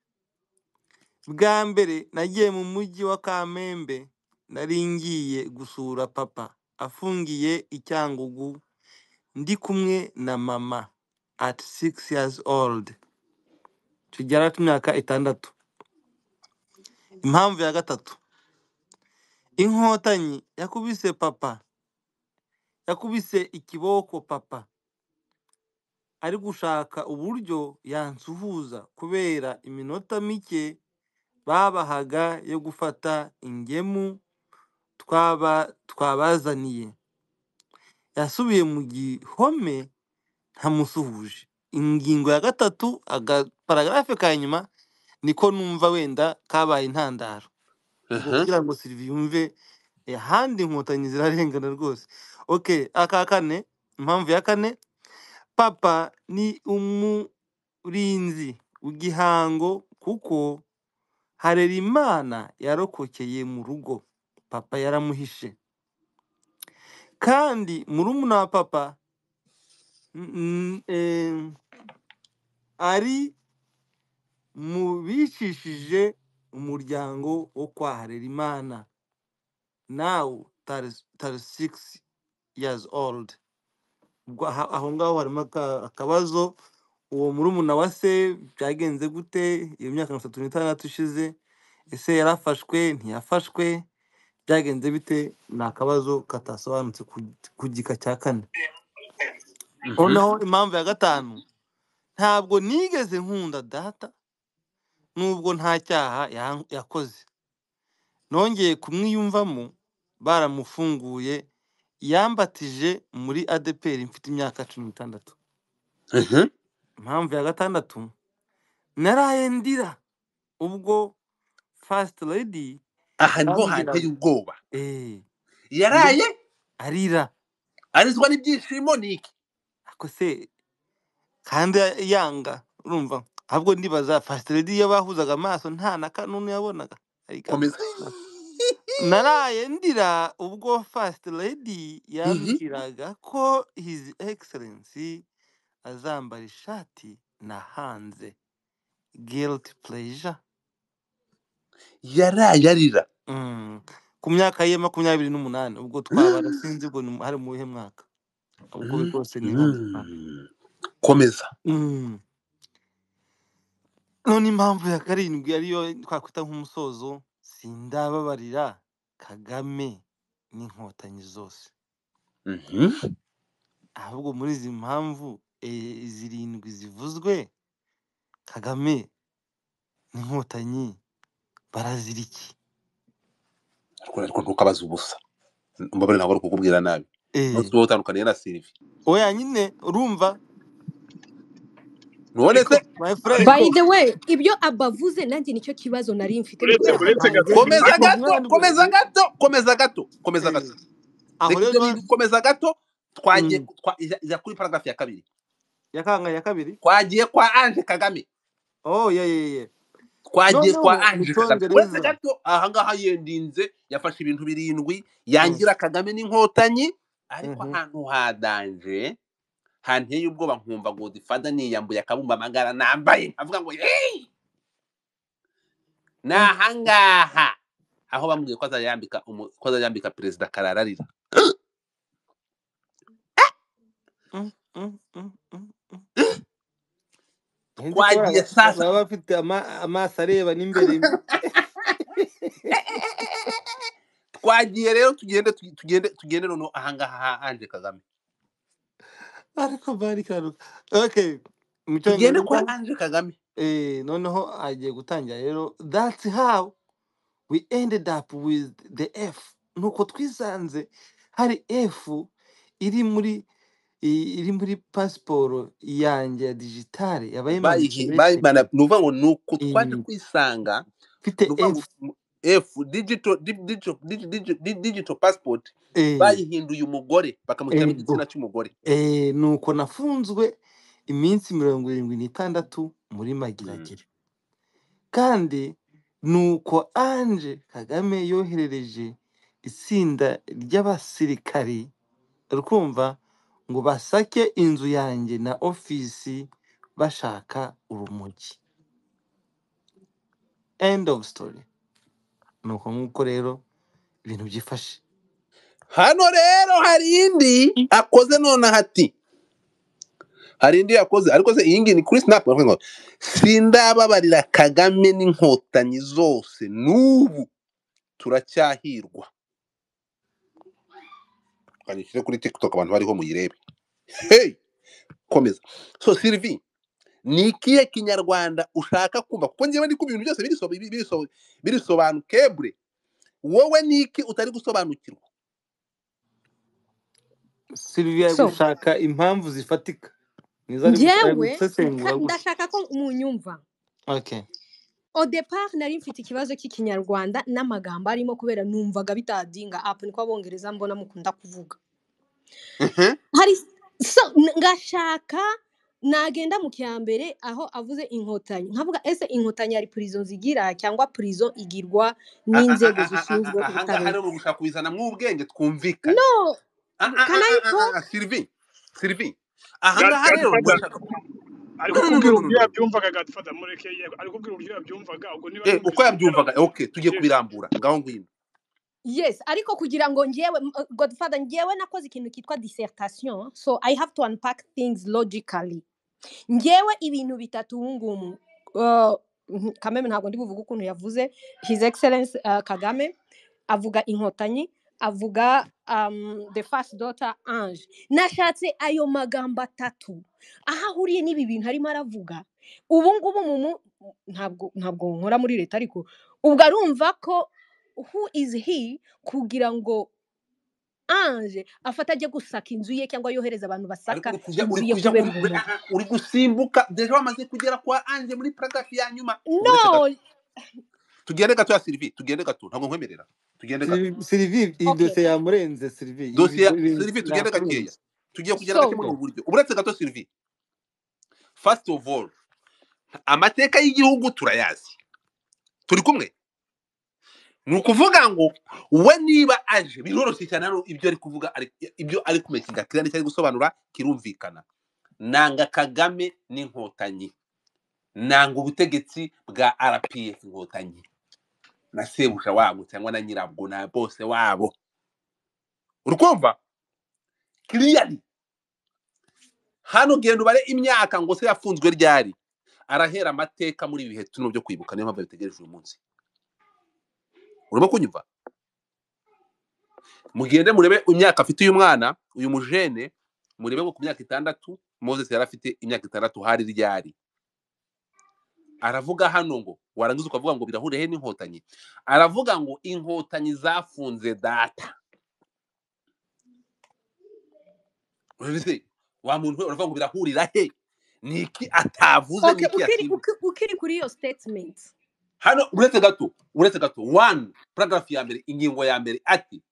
bwa mbere nagiye mu mujyi wa Kamembe, nari ngiye gusura papa afungiye i Cyangugu, ndi kumwe na mama at 6 years old, tugera ku myaka 6. Impamvu ya gatatu, inkotanyi yakubise papa, yakubise ikiboko papa ari gushaka uburyo yansuhuza kubera iminota mike babahaga yo gufata ingemu twabazaniye. Yasubiye mu gihome ntamusuhuje. Ingingo ya gatatu, agaparagrafe ka nyuma niko numva wenda kabaye intandaro. Ubwo Mhm. kugira ngo Sylvie yumve ahandi inkotanyi zirarengana rwose. Okay, aka kane, impamvu ya kane, papa ni umurinzi w'igihango kuko Harerimana yarokokeye mu rugo, papa yaramuhishe. Kandi murumuna wa papa ari mu bicishije umuryango wo kwa Harerimana, now 36 years old. Ubwo aho ngaho harimo akabazo. Uwo murumuna wa se byagenze gute? Iyo myaka 36 ishize, ese yarafashwe ntiyafashwe? Byagenze bite? Ni akabazo katasobanutse ku gika cya kane. Mhm. Noneho impamvu ya gatanu, ntabwo nigeze nkunda data nubwo nta cyaha yakoze. Nongeye kumwiyumvamo baramufunguye, yambatije muri ADPR mfite imyaka 16. Mhm. Impamvu ya gatandatu, naraye ndira ubwo First Lady Aha niho yambwiraga hanteye ubwoba. ngo Yaraye arira arizwa n'ibyishimo niki? ako se kandi yanga, urumva ahubwo ndibaza First Lady iyo bahuzaga amaso nta na kanunu yabonaga. Ariko Komeza. naraye ndira ubwo First Lady Mhm. yambwiraga ko His Excellency azambara ishati nahanze. Guilty pleasure. Yaraye arira. Ku myaka ye 28, ubwo twabara sinzi ubwo ni hari mu wuhe mwaka, ubwo rwose ni nka Komeza. None impamvu ya karindwi ariyo twakwita nk'umusozo, sindababarira Kagame n'inkotanyi zose. Mhm. Ahubwo muri izi mpamvu zirindwi zivuzwe, Kagame n'inkotanyi barazira iki? Ariko ntukabaze ubusa. Mbabare ntabwo ari kukubwira nabi. Umunsi wowe utandukaniye na Sylvie. Oya nyine urumva None ariko se my friend. By ariko the way, ibyo abavuze nanjye nicyo kibazo nari mfite, ni uretse kubera ko uretse gato ntanze. komeza ariko gato, mwana komeza gato, komeza gato, komeza gato. Aho Reka rero ibyo bintu, komeza gato. Twagiye ijya kuri paragraph ya kabiri. Yakanga ya kabiri. Twagiye kwa Ange Kagame. Oh yeah yeah yeah. Twagiye kwa Noneho mu Ange Kagame. Uretse Cyongereza gato, ahangaha yendinze yafashe ibintu birindwi yangira Kagame n'inkotanyi, ariko ahantu hadanje hanteye ubwoba nkumva Godfather niyambuye akabumba amagara nambaye avuga ngo hey! Ni ahangaha aho bambwiye ko azayambika ko azayambika perezida karararira. Nzi ko Twagiye sasa baba bafite amaso areba n'imbere. Twagiye rero tugende tugende noneho ahangaha ha Ange Kagame. Ariko bari karuka. Okay, mu Tugende kwa Cyongereza Ange Kagame. Noneho agiye gutangira rero, that's how we ended up with the F. Nuko twisanze hari F iri muri iri muri pasiporo yanjye ya digitale yabaye manipulated. Ni ukuvuga ngo ni uku twaje kwisanga, Mfite ni ukuvuga ngo F F digital digital passport bayihinduye umugore bakamushyiramo ego igitsina cy'umugore. Nuko nafunzwe iminsi 76 muri Mageragere. Kandi nuko Ange Kagame yoherereje itsinda ry'abasirikari, rukumva ngo basake inzu yanjye na ofisi bashaka urumogi. End of story. Nuko nk'uko rero ibintu byifashe. Hano rero hari indi akoze nonaha ati hari indi yakoze ariko se iyi ngiyi ni kuri snap baravuga ngo sindababarira Kagame n'inkotanyi zose n'ubu turacyahirwa. Kanyishyire kuri TikTok abantu bariho muyirebe. Hey, komeza. So Sylvie, ni ikihe kinyarwanda ushaka kumva? Kuko njyewe ndi kumva ibintu byose birisobanukebure. Wowe ni iki utari gusobanukirwa? Sylvia So gushaka impamvu zifatika. Niza ari Njyewe gusesengura gutya. ndashaka ko munyumva. Okay. Au départ nari mfite ikibazo cy'ikinyarwanda n'amagambo arimo, kubera numvaga bitadinga up, niko abongereza mbona mukunda kuvuga. Hari so ngashaka nagenda mu cyambere aho avuze inkotanyi, nkavuga ese inkotanyi hari prison zigira cyangwa prison igirwa n'inzego zishinzwe Ahangaha ubutabera? rero gushaka kubizana mu ubwenge twumvikane. No, can I talk? Sylvie, Sylvie, ahangaha rero Godfather murashaka ari no no no kukubwira no no uburyo no yabyumvaga. Godfather, mureke, ari kukubwira uburyo yabyumvaga, ubwo niba uko yumvise ibyo yabyumvaga. Okay, tugiye Yes. kubirambura ngaho ngwino. Yes, ariko kugira ngo ngewe Godfather, ngewe nakoze ikintu kitwa dissertation, so I have to unpack things logically. Ngewe ibintu bitatu ubu ngubu, Kameme ntabwo ndi buvuge ukuntu yavuze His Excellence Kagame avuga inkotanyi, avuga the first daughter Ange. Nashatse ayo magambo atatu aho ahuriye n'ibi bintu arimo aravuga ubu ngubu. Ntabwo nkora muri leta, ariko ubwo arumva ko who is he kugira ngo Ange afata ajye gusaka inzu ye cyangwa yohereza abantu Ariko basaka uri kujya inzu uri ye kujya kubera uri ubumuga. uri gusimbuka, déjà wamaze kugera kwa Ange muri paragraph ya nyuma. Uretse No, gato, tugende gato ya Sylvie, tugende gato, ntabwo nkwemerera, tugende gato. Sylvie, iyi okay. dosiye yamurenze Sylvie. Ibi Dosiye ya ibintu Sylvie, tugende gakeya, yakurenze. tugiye kugera gake So muri ubu buryo. Uretse gato Sylvie, first of all, amateka y'igihugu turayazi, turi kumwe. Ni ukuvuga ngo we niba aje biroroshye cyane hano, ibyo ari kuvuga ibyo ari kumekinga kiriya nicyo ari gusobanura kirumvikana. Nanga Kagame n'inkotanyi, nanga ubutegetsi bwa RPF inkotanyi na sebuja wabo cyangwa na nyirabwo na bose wabo, urikumva clearly. Hano genda ubare imyaka ngo se yafunzwe ryari, arahera amateka muri ibi bihe turimo byo kwibuka, niyo mpamvu bitegereje uyu munsi. Urimo kunyumva? Mugende murebe imyaka afite uyu mwana, uyu mujene, murebe ngo ku myaka 6 Moses yari afite imyaka 6 hari ryari. Aravuga hano ngo warangiza ukavuga ngo birahuriye he n'inkotanyi. Aravuga ngo inkotanyi zafunze data. Urabizi wa muntu we, uravuga ngo birahurira he? Niki atavuze? Okay, Niki yasimbutse? ukiri kuri iyo statement Hano uretse gato, uretse gato, one paragraph ya mbere, ingingo ya mbere, ati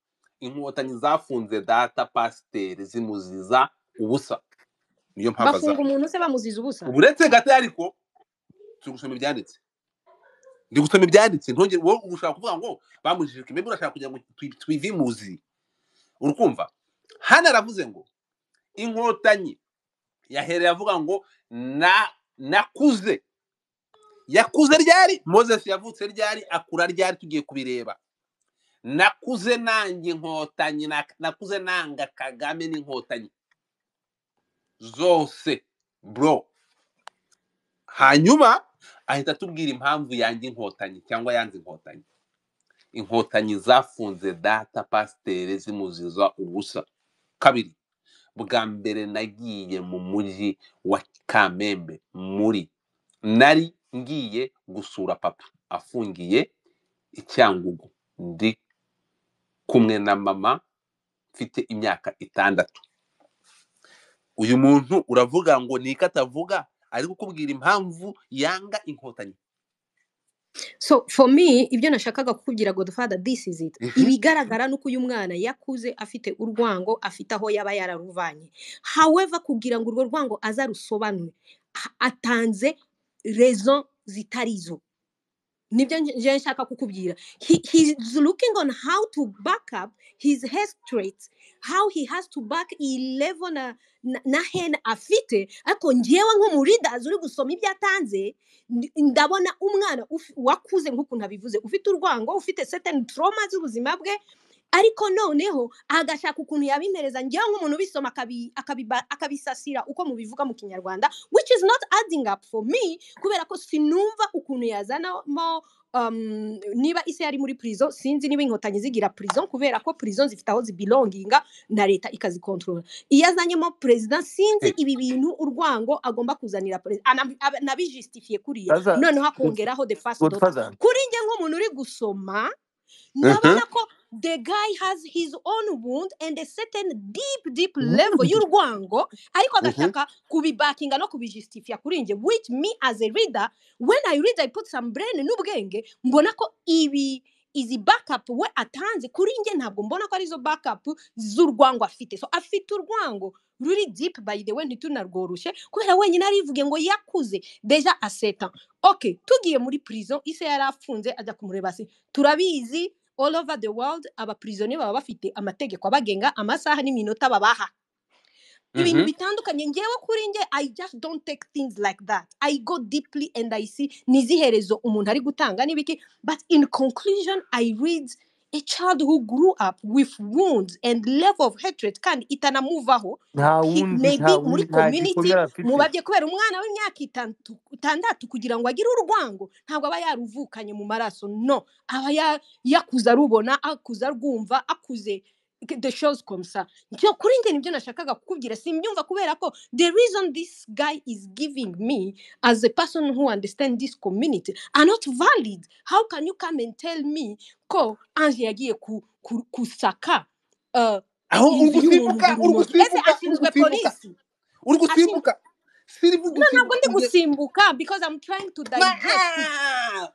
inkotanyi zafunze data pasiteri zimuziza ubusa. Niyo mpamvu bafunga aza. umuntu se bamuziza ubusa? Uretse gato, ariko turi gusoma ibyanditse, ndi gusoma ibyanditse, ntongere wowe ushaka kuvuga ngo bamujije kimwe, urashaka kugira ngo twivimuzi. Urukumva hano aravuze ngo inkotanyi, yahereye avuga ngo na nakuze, yakuze ryari? Moses yavutse ryari? Akura ryari? Tugiye kubireba. Nakuze nanjye inkotanyi, nakuze nanga Kagame n'inkotanyi zose bro. Hanyuma ahita atubwira impamvu yanjye inkotanyi cyangwa yanze inkotanyi. Inkotanyi zafunze data pasiteri zimuziza ubusa. Kabiri, bwa mbere nagiye mu mujyi wa Kamembe muri nari ngiye gusura papa afungiye i Cyangugu, ndi kumwe na mama, mfite imyaka 6. Uyu muntu uravuga ngo niko atavuga, ari kukubwira impamvu yanga inkotanyi. So for me, ibyo nashakaga kukubwira Godfather, this is it. Ibigaragara nuko uyu mwana yakuze afite urwango, afite aho yaba yararuvanye. However, kugira ngo urwo rwango azarusobanure, atanze raison zitarizo. Nibyo nje nshaka kukubwira. He's looking on how to back up his hatred, how he has to back 11 na hen afite. Ariko njyewe nk'umureaders uri gusoma ibyo atanze, ndabona umwana wakuze nk'ukuntu abivuze, ufite urwango, ufite certain trauma z'ubuzima bwe, ariko noneho agashaka ukuntu yabimereza. Njyewe nk'umuntu ubisoma akabisasira uko mubivuga mu Kinyarwanda, which is not adding up for me, kubera ko sinumva ukuntu yazanamo niba isi yari muri prison, sinzi niba inkotanyi zigira prison, kubera ko prison zifite aho zibelonginga na leta ikazikontorora. Iyo azanyemo president, sinzi ibi bintu urwango agomba kuzanira nabijustifie kuriya, Sasa noneho akongeraho the first daughter. Godfather, Kuri njye nk'umuntu uri gusoma, ndabona ko The guy has his own wound and a certain deep deep level Wound. y'urwango, ariko agashaka kubibakinga no kubijustifia kuri njye, which me as a reader, when I read I put some brain n'ubwenge, mbona ko ibi izi backup we atanze kuri njye ntabwo mbona ko arizo backup z'urwango afite. So afite urwango ruri deep, by the way, ntitunarworoshe kubera wenyine arivuge ngo yakuze deja a 7 ans. Okay, tugiye muri prison, ise yari afunze ajya kumureba, se turabizi all over the world abaprisonnier baba bafite amategeko abagenga, amasaha n'iminota babaha ibintu bitandukanye. Ngewe kuri nge I just don't take things like that. I go deeply and I see niziherezo umuntu ari gutanga n'ibiki, but in conclusion I read a child who grew up with wounds and level of hatred kandi itanamuvaho. Nta He wundi, maybe nta muri wundi, nta community gikomere afite. mubabye kubera umwana w'imyaka 6 kugira ngo agire urwango ntabwo aba yaruvukanye mu maraso, no, aba yakuze arubona, akuze arwumva, akuze the shows comme ça. Nicyo kuri njye nibyo nashakaga kukubwira, simbyumva kubera ko the reason this guy is giving me as a person who understand this community are not valid. How can you come and tell me ko Ange yagiye kusaka Aho uri inzu y'umuntu gusimbuka, buri uri munsi? Ese gusimbuka, uri ashinzwe gusimbuka, polisi? uri Ashinzwe gusimbuka, sirivuga no, ntabwo gusimbuka ndi ugiye gusimbuka because I'm trying to digest.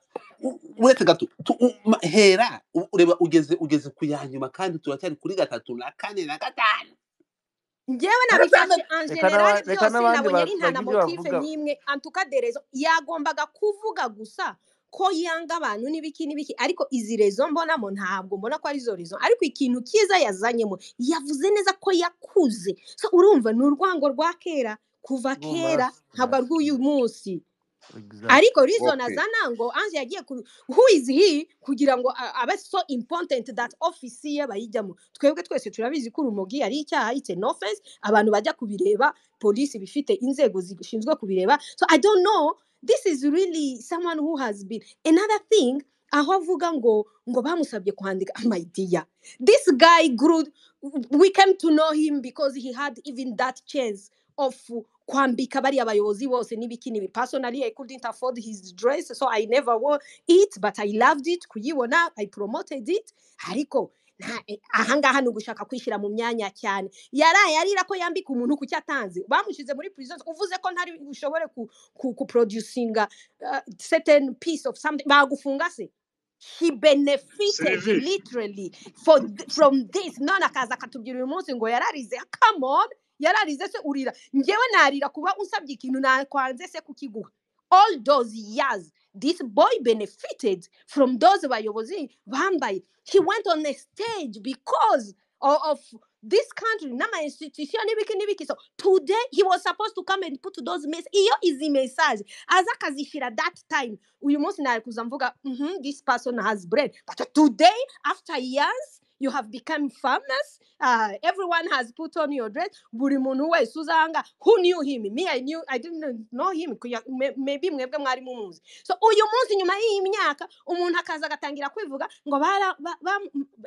Uretse gato hera ureba ugeze ku ya nyuma kandi turacyari kuri 3 na 4 na 5 Njyewe na nabifashe 6. en Reka general reka byose, n'abandi nabonye ari nta na bagira ibyo motife bavuga. n'imwe, en tout cas des raisons yagombaga kuvuga gusa ko yanga abantu n'ibiki n'ibiki, ariko izi rezo mbonamo ntabwo mbona ko arizo rezo. Ariko ikintu cyiza yazanyemo, yavuze neza ko yakuze, so urumva ni urwango rwa kera, kuva Rwo mu kera, maraso. ntabwo ari Yes, rw'uyu munsi. exactly. Ariko reason Okay. azana ngo Ange yagiye ku who is he kugira ngo abe so important that office ye bayijyamo. Twebwe twese turabizi ko urumogi ari icyaha, it's an offense, abantu bajya kubireba, polisi bifite inzego zishinzwe kubireba. So I don't know, this is really someone who has been another thing aho avuga ngo bamusabye kwandika. My dear, this guy grew, we came to know him because he had even that chance of kwambika bariya bayobozi bose n'ibiki n'ibi. Personally I couldn't afford his dress, so I never wore it, but I loved it kuyibona, I promoted it. Ariko ahangaha ni ugushaka kwishyira mu myanya cyane. Yaraye arira ko yambika umuntu ku cyo atanze, bamushyize muri prison, uvuze ko ntari bushobore ku producinga certain piece of something, bagufunga se? He benefited Sylvie, literally from this. None akaza akatubwira uyu munsi ngo yararize. Come on, yararize se? Urira, njyewe narira kuba unsabye ikintu nakwanze se kukiguha? All those years this boy benefited from those bayobozi bambaye. He went on a stage because of this country n'ama institution n'ibiki n'ibiki. So today he was supposed to come and put those mess, iyo izi message aza akazishyira that time, uyu munsi nari kuza mvuga this person has brain. But today, after years, you have become famous, everyone has put on your dress, buri muntu wese uzanga who knew him, me I knew, I didn't know him, maybe mwebwe mwari mumuzi. So uyu munsi nyuma y'iyi myaka umuntu akaza agatangira kwivuga ngo bara, ba, ba,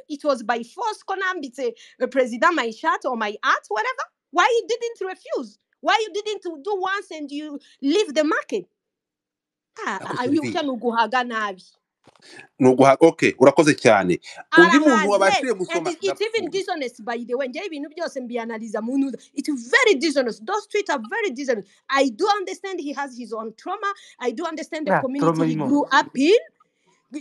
it was by force ko nambitse president my shirt or my art, whatever. Why you didn't refuse? Why you didn't do once and you leave the market? Ariko Uyu Sylvie, ni uguhaga nabi. Ni uguha. Okay, urakoze cyane. Undi muntu Arahaze wabashije and gusoma it's even ndapfuye. dishonest, by the way. Njyewe ibintu byose mbianaliza mu ntuza. It's very dishonest, those tweets are very dishonest. I do understand he has his own trauma, I do understand the Nta community trauma he irimo. grew up in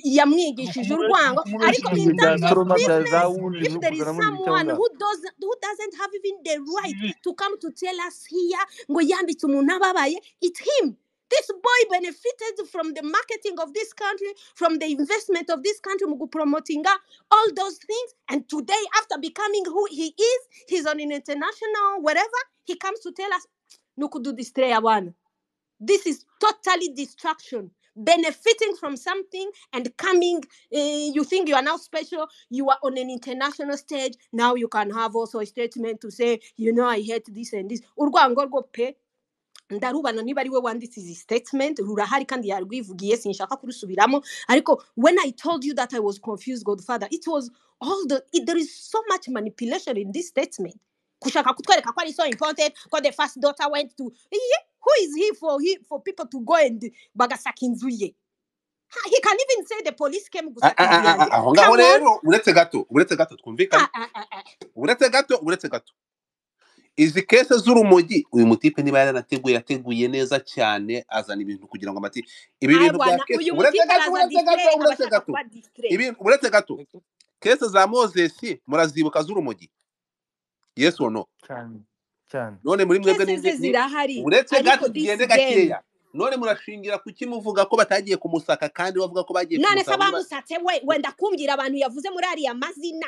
yamwigishije urwango, Nukumubeshya ariko Ibyo in bya terms of trauma bya za business, wundi if muri there is kuzanamo ibiki aho someone ngaho. who doesn't have even the right Sylvie, to come to tell us here ngo yambitse umuntu ababaye, it's him. This boy benefited from the marketing of this country, from the investment of this country, mu promoting all those things. And today, after becoming who he is, he's on an international whatever, he comes to tell us, nukudu distray abana. This is totally distraction. Benefiting from something and coming, you think you are now special, you are on an international stage, now you can have also a statement to say, you know, I hate this and this. Urwango rwo pe, ndarubana niba ari we wanditse izi statement, rurahari kandi yarwivugiye, sinshaka kurusubiramo. Ariko when I told you that I was confused, Godfather, it was all the, there is so much manipulation in this statement. Kushaka kutwereka ko ari so important, ko the first daughter went to, yeah, who is he for people to go and bagasaka inzu ye? He can even say the police came gusaka inzu yanjye. Aho ngaho Come on. rero, uretse gato, uretse gato twumvikane, Ah, ah, ah, ah. uretse gato, uretse gato, izi case z'urumogi uyu mutipe niba yaranateguye, yateguye neza cyane, azana ibintu kugira ngo amati ibi Ayi bintu bya bwana, case, uyu uretse mutipe gato, araza uretse gato, distrait, aba uretse ashaka gato, kuba distrait. ibi uretse gato, case za Moses murazibuka z'urumogi, yes or no? Cyane cyane. None muri mwebwe Case ze zirahari, uretse ariko gato this tugende game. gakeya. None murashingira kuki muvuga ko batagiye kumusaka kandi bavuga ko bagiye None se kumusaka muri bamusatse we, wenda kumbwira abantu yavuze muri ariya mazina.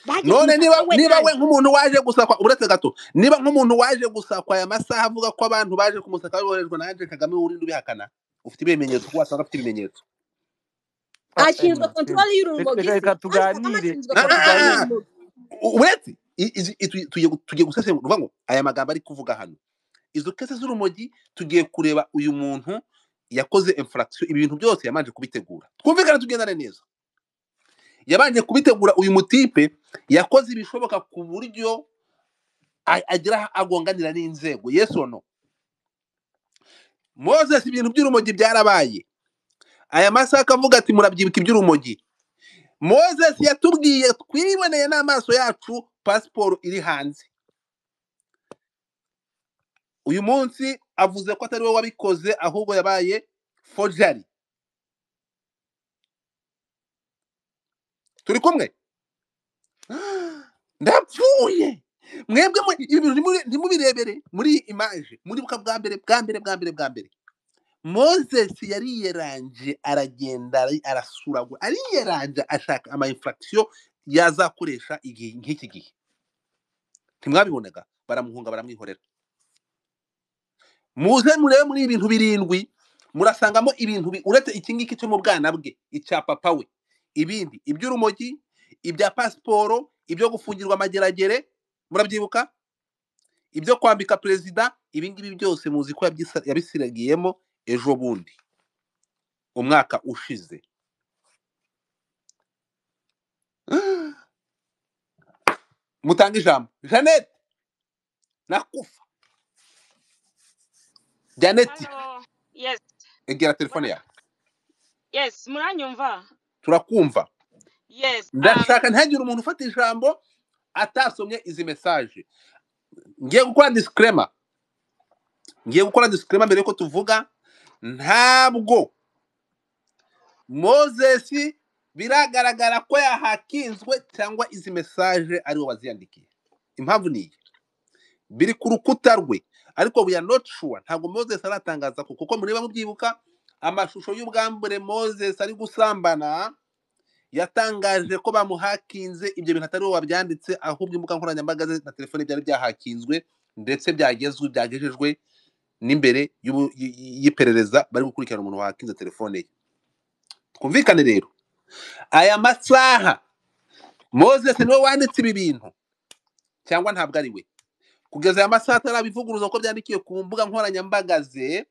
Bagiye none kumusaka niba we niba we nande. nk'umuntu waje gusakwa, uretse gato, niba nk'umuntu waje gusakwa aya masaha avuga ko abantu baje kumusaka boherejwe na Ange Kagame, urinde ubihakana ufite ibimenyetso, ko wasanga afite ibimenyetso. Ashinzwe Emma, control reka y'urumogi reka se. reka Ange Kagame tuganire, ashinzwe Ah, reka ah, control ah, tuganire. ah. y'urumogi. Uretse tugiye gusesengura uvuga ngo aya magambo ari kuvuga hano, izo case z'urumogi, tugiye kureba uyu muntu yakoze infraction, ibi bintu byose yabanje kubitegura, twumvikane tugendane neza, yabanje kubitegura. Uyu mutipe yakoze ibishoboka ku buryo agira aho agonganira n'inzego, yes or no? Moses ibintu by'urumogi byarabaye, aya masaha akavuga ati murabyibuka iby'urumogi. Moses yatubwiye, twiboneye n'amaso yacu, pasiporo iri hanze. Uyu munsi avuze ko atari we wabikoze, ahubwo yabaye forgery. Turi kumwe? Ndapfuye. Mwebwe ibi bintu ntimubirebere muri iyi image, muribuka bwa mbere bwa mbere bwa mbere bwa mbere Moses yariyeranje, aragenda arasuragura, ariyeranje ashaka ama infraction yazakoresha igihe nk'iki gihe. Ntimwabibonaga, baramuhunga, baramwihorera. Muze murebe muri ibi bintu 7, murasangamo ibintu uretse iki ngiki cyo mu bwana bwe, icya papa we, ibindi iby'urumogi, ibya pasiporo, ibyo gufungirwa amageragere, murabyibuka, ibyo kwambika perezida, ibi ngibi byose muzi ko yabisiragiyemo ejo bundi umwaka ushize. Mutanga ijambo Jeannette nakufa. Janet, Hello. Yes. egera telefone yawe. Yes, muranyumva? Turakumva. Yes. Ndashaka ntihagire umuntu ufata ijambo atasomye izi message. Ngiye gukora disclaimer. Ngiye gukora disclaimer mbere yuko tuvuga. Ntabwo Moses biragaragara ko yahakinzwe cyangwa izi message ari we waziyandikiye. Impamvu ni iyi, biri ku rukuta rwe, ariko we are not sure. Ntabwo Moses aratangaza ko, kuko mureba mubyibuka amashusho y'ubwambure Moses ari gusambana, yatangaje ko bamuhakinze. Ibyo bintu atari we wabyanditse, ahubwo imbuga nkoranyambaga ze na telefone byari byahakinzwe, ndetse byagejejwe n'imbere y'iperereza, bari gukurikirana umuntu wahakinze telefone ye. Twumvikane rero, aya masaha Moses niwe wanditse ibi bintu cyangwa ntabwo ari we? Kugeza aya masaha atarabivuguruza ko byandikiye ku mbuga nkoranyambaga ze,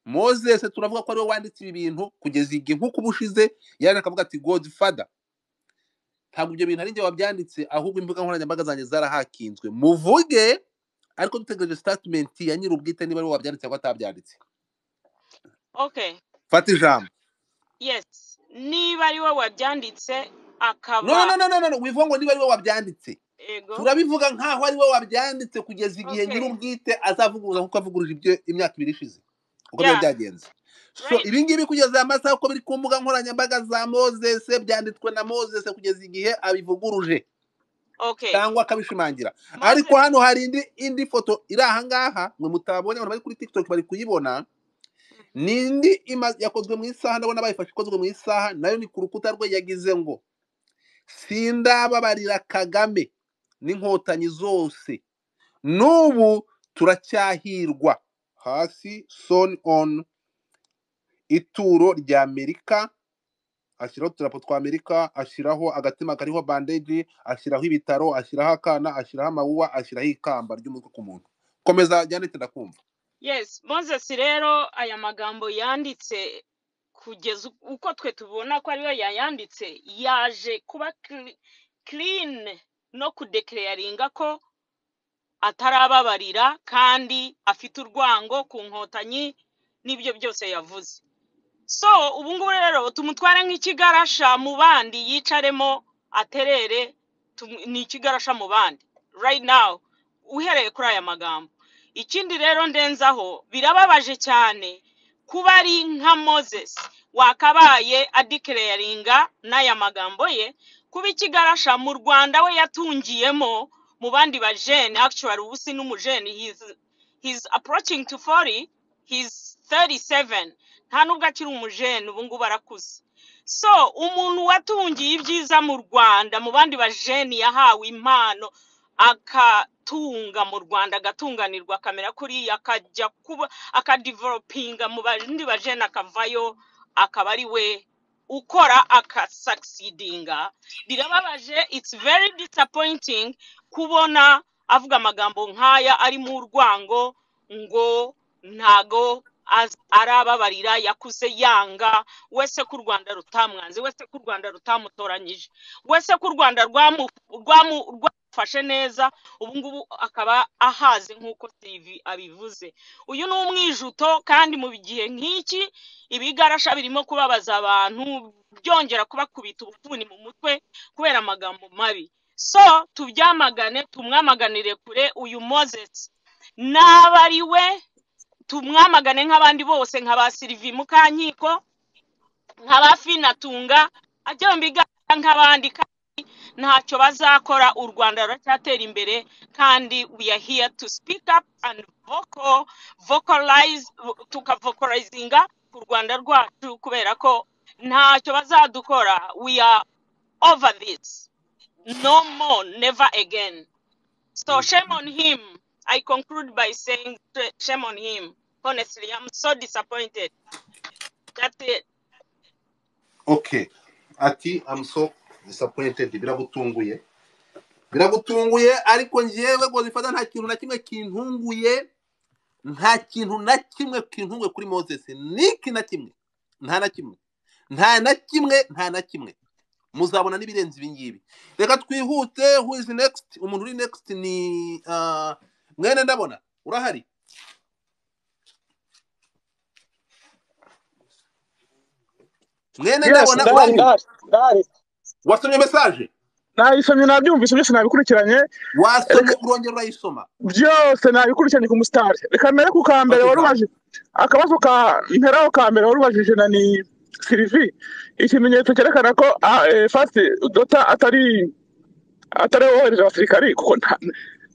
Moses turavuga ko ariwe wanditse ibi bintu kugeza igihe nk'uko ubushize yaje akavuga ati Godfather, ntabwo ibyo bintu ari njye wabyanditse, ahubwo imbuga nkoranyambaga zanjye zarahakinzwe. Muvuge, ariko dutegereje statement ya nyir'ubwite niba ariwe wabyanditse cyangwa atabyanditse. Okay. Fata ijambo. Yes. Niba ari we wabyanditse No, akaba no, no, no, no, no, wivuga ngo niba ariwe wabyanditse. ego. Turabivuga nkaho ariwe wabyanditse kugeza igihe Okay. nyir'ubwite azavuguruza, kuko avuguruje ibyo imyaka 2 ishize uko byari Yeah. byagenze. So Right. ibi ngibi kugeza aya masaha uko biri ku mbuga nkoranyambaga za Moses, byanditswe na Moses kugeza igihe abivuguruje Okay. cyangwa akabishimangira. Ariko Moses hano hari indi foto iri aha ngaha mwe mutabonye, abantu bari kuri TikTok bari kuyibona. Ni indi yakozwe mu isaha, ndabona bayifashe ikozwe mu isaha, nayo ni ku rukuta rwe, yagize ngo sindababarira Kagame n'inkotanyi zose, n'ubu turacyahirwa. Hasi son on ituro rya Amerika, ashyiraho uturapo twa Amerika, ashyiraho agatima kariho bandage, ashyiraho ibitaro, ashyiraho akana, ashyiraho amawuwa, ashyiraho ikamba ry'umutwe ku muntu. Komeza Janet, ndakumva. Yes, Moses rero aya magambo yanditse kugeza uko twe tubona ko ariwe yayanditse, yaje kuba clean no kudeclaringa ko atarababarira kandi afite urwango ku nkotanyi n'ibyo byose yavuze. So ubu ngubu rero tumutware nk'ikigarasha mu bandi, yicaremo aterere, ni ikigarasha mu bandi right now, uhereye kuri aya magambo. Ikindi rero ndenzaho, birababaje cyane kuba ari nka Moses wakabaye adeclaringa n'aya magambo ye kuba ikigarasha mu Rwanda we yatungiyemo mu bandi bajene. Actually ubu si n'umujene, he's approaching to 40, he's 37, nta nubwo akiri umujene, ubu ngubu arakuze. So umuntu watungiye ibyiza mu Rwanda mu bandi bajene, yahawe impano akatunga mu Rwanda, agatunganirwa, akamera kuriya, akajya kuba akadevelopinga mu bandi bajene, akavayo akaba ari we ukora akasucceedinga. Birababaje, it's very disappointing kubona avuga amagambo nk'aya ari mu urwango, ngo ntago arababarira, yakuze yanga wese ko u Rwanda rutamwanze, wese ko u Rwanda rutamutoranyije, wese ko u Rwanda rwamufashe neza, ubu ngubu akaba ahaze nk'uko Steve abivuze. Uyu ni umwijuto, kandi mu gihe nk'iki ibigarasha birimo kubabaza abantu, byongera kubakubita ubufuni mu mutwe kubera amagambo mabi. So tubyamagane, tumwamaganire kure uyu Moses, naba ari we tumwamagane nk'abandi bose, nka ba Sylvie Mukankiko, nka ba Finatunga, ajye mu biganiro nk'abandi, kandi ntacyo bazakora. U Rwanda ruracyatera imbere, kandi we are here to speak up and vocalize, tukavocalizinga ku Rwanda rwacu, kubera ko ntacyo bazadukora. We are over this, no more, never again. So shame on him. I conclude by saying shame on him. Honestly, I'm so disappointed. That's it. Okay, ati I'm so disappointed. Biragutunguye, biragutunguye, ariko njyewe Godfather nta kintu na kimwe kintunguye, nta kintu na kimwe kintunguye kuri Moses, niki na kimwe, nta na kimwe, nta na kimwe, nta na kimwe. Muzabona n'ibirenze ibi ngibi. Reka twihute. Who is next? Umuntu uri next ni mwene ndabona urahari, mwene Yes, ndabona ndahari, urahari. ndahari, ndahari. Wasomye message? Nayisomye, nabyumvise byose, nabikurikiranye. Wasomye Reka urongera urayisoma? byose nabikurikiranye ku musitari. Reka mbere ku ka mbere Fata wari ijambo. ubajije akabazo ka mperaho ka mbere wari ubajije na ni Sylvie, ikimenyetso cyerekana ko First Daughter atari wohereje abasirikari, kuko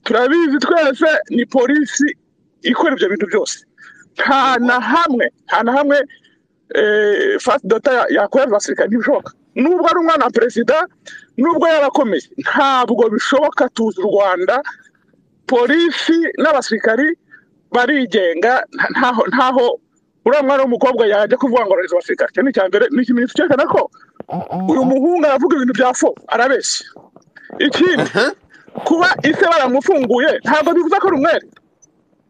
turabizi twese ni polisi ikora ibyo bintu byose. Nta Yego. na hamwe, nta na hamwe First Daughter yakohereza abasirikari, ntibishoboka. Nubwo ari umwana wa perezida, nubwo yarakomeye, ntabwo bishoboka. Tuzi u Rwanda, polisi n'abasirikari barigenga, ntaho uriya mwana w'umukobwa yajya kuvuga ngo arohereza abasirikari. Icyo ni icya mbere, ni ikimenyetso cyerekana ko uyu muhungu aravuga ibintu bya fo, arabeshya. Ikindi, kuba ise baramufunguye ntabwo bivuze ko ari umwere.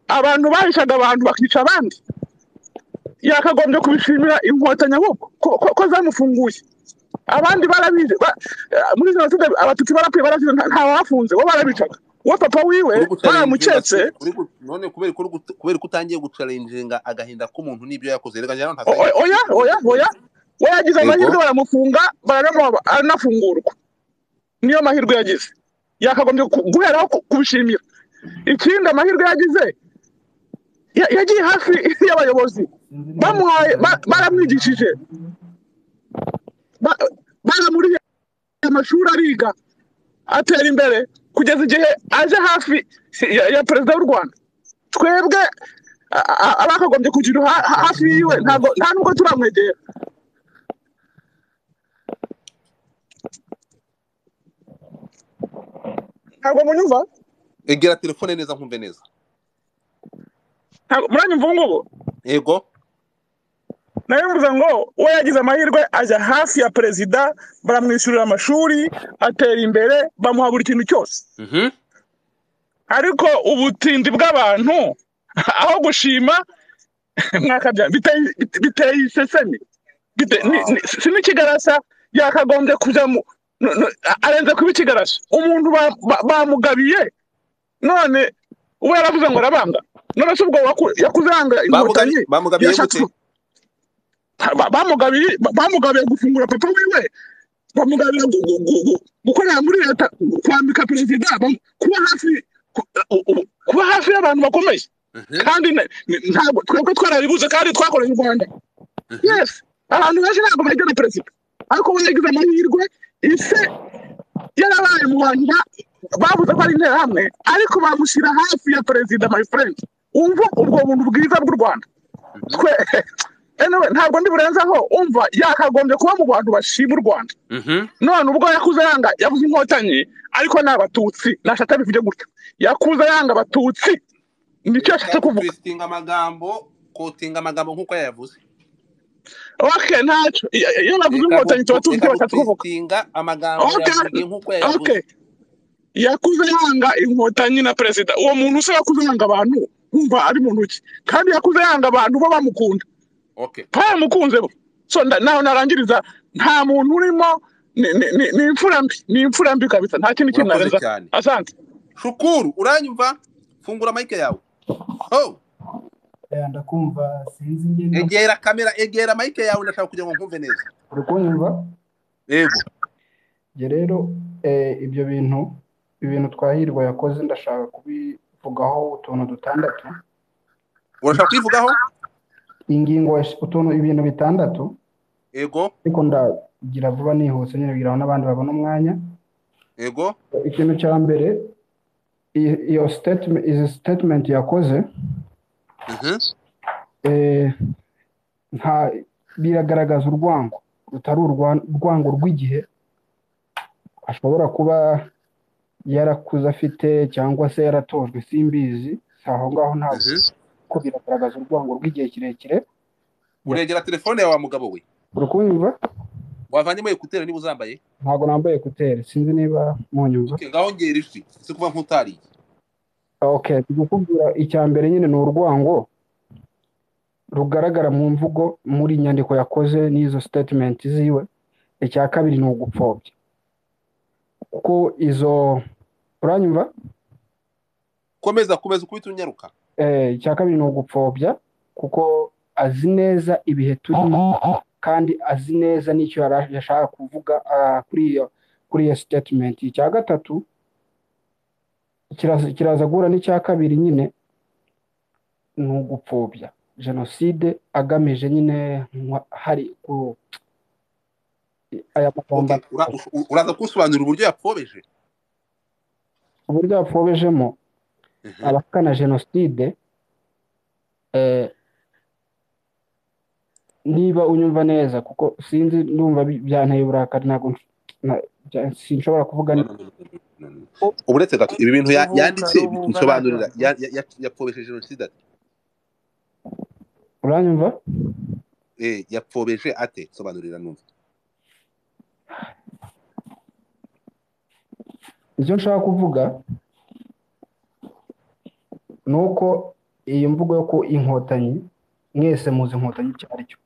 Abantu bahishaga abantu bakica abandi, yakagombye kubishimira Inkotanyi ahubwo ko zamufunguye. Abandi barabizi muri jenoside Abatutsi barapfuye, barazize, nta wafunze, bo barabicaga. We papa wiwe Uri guchallenginga baramuketse. None kubera ko utangiye guchallenginga agahinda k'umuntu n'ibyo yakoze, reka njyewe ntasangiye Oya, oya, oya, we yagize Yego. amahirwe baramufunga, baranamuha, aranafungurwa, niyo mahirwe yagize, yakagombye guheraho kubishimira. Ikindi, amahirwe yagize, yagiye hafi y'abayobozi, bamuhaye, baramwigishije, baramuriye amashuri, ariga, atera imbere kugeza igihe aje hafi ya perezida w'u Rwanda. Twebwe abakagombye kugira hafi yiwe, ntabwo nta nubwo turamwegera. Ntabwo munyumva? Egera telefone neza nkumve neza. Ntabwo muranyumva ubu ngubu? Yego. Nayo mvuze ngo we yagize amahirwe ajya hafi ya perezida, baramwishyurira amashuri, atera imbere, bamuha buri kintu cyose. Ariko ubutindi bw'abantu aho gushima mwakabya biteye isesemi. Si n'ikigarasha yakagombye kujya mu arenze kuba ikigarasha. Umuntu bamugabiye, none ubu yaravuze ngo arabanga. None se ubwo yakuze yanga Inkotanyi, Bamugabiye yashatse gute? Bamugabiye gufungura papa wiwe, bamugabira gukorera muri leta, kwambika perezida, kuba hafi kuba hafi y'abantu bakomeye. Kandi ntabwo twebwe twarabibuze kandi twakoreye u Rwanda. Yes, abantu benshi ntabwo begera perezida, ariko we yagize amahirwe, ise yarabaye mu bantu bavuze ko ari interahamwe, ariko bamushyira hafi ya perezida. My friend, umva ubwo buntu bwiza bw'u Rwanda. Twe anyway, ntabwo ndi burenzaho. Umva, yakagombye kuba mu bantu bashima u Rwanda. None ubwo yakuze yanga, yavuze Inkotanyi, ariko ni Abatutsi, nashatse bivuge gutyo, yakuze yanga Abatutsi, nicyo yashatse Reka kuvuga. Gutwistinga amagambo, kotinga amagambo nk'uko yayavuze. Okay, ntacyo. Iyo bavuze Reka Inkotanyi tuba tuzi reka icyo bashatse kuvuga. gutwistinga amagambo, Okay. yavuge nk'uko yayavuze. Okay, yakuze yanga Inkotanyi na perezida. Uwo muntu se yakuze yanga abantu, wumva ari muntu ki? Kandi yakuze yanga abantu bo bamukunda. Baramukunze bo. So naho narangiriza, nta muntu urimo, ni imfura mbi, ni imfura mbi kabisa, nta kindi kintu Urakoze narenza. cyane. Asante. Shukuru, uranyumva? Fungura mike yawe. Oh. Ndakumva, sinzi ingene. Egera kamera, egera mike yawe, ndashaka kugira ngo nkumve neza. Uri kunyumva? Yego. Njye rero ibyo bintu, ibintu Twahirwa yakoze, ndashaka kubivugaho utuntu dutandatu. Urashaka kubivugaho? Ingingo utuntu, ibintu bitandatu. Yego. Ariko ndagira vuba nihuse nyine kugira ngo n'abandi babone umwanya. Yego. Ikintu cya mbere, iyo statement, izi statement yakoze, nta biragaragaza urwango rutari urwango rw'igihe ashobora kuba yarakuze afite cyangwa se yaratojwe, simbizi, si aho ngaho ntabwo, ko biragaragaza urwango rw'igihe kirekire. Uregera telefone yawe wa mugabo we. Uri kunyumva? Wavanyemo écouteurs niba uzambaye. Ntabwo nambaye écouteurs, sinzi niba munyumva. Okay, ngaho ngera ijwi si kuva nk'utariye. Okay, ndi kukubwira icya mbere nyine ni urwango rugaragara mu mvugo, muri nyandiko yakoze n'izo statement ziwe. Icya kabiri ni ugupfobya, kuko izo, uranyumva? Komeza, komeza, ukubita unyaruka. Icya kabiri ni ugupfobya, kuko azi neza ibihe turimo kandi azi neza n'icyo yashaka kuvuga kuri iyo statement. Icya gatatu kiraza guhura n'icya kabiri nyine, ni ugupfobya jenoside agamije nyine hari ku aya magambo. Okay, uraza kunsobanurira uburyo yapfobeje? Uburyo yapfobejemo, abahakana jenoside, niba unyumva neza, kuko sinzi, ndumva byanteye uburakari, ntabwo sinshobora kuvuga. No, no, no, no, no, no. Uretse gato ibi bintu Ruhuka, yanditse, ruhuka, nsobanurira. Ntacyo. Yapfobeje jenoside ate? Uranyumva? Yapfobeje ate? Sobanurira numva. Icyo nshaka kuvuga ni uko iyi mvugo yo ku Inkotanyi, mwese muzi Inkotanyi icyo ari cyo,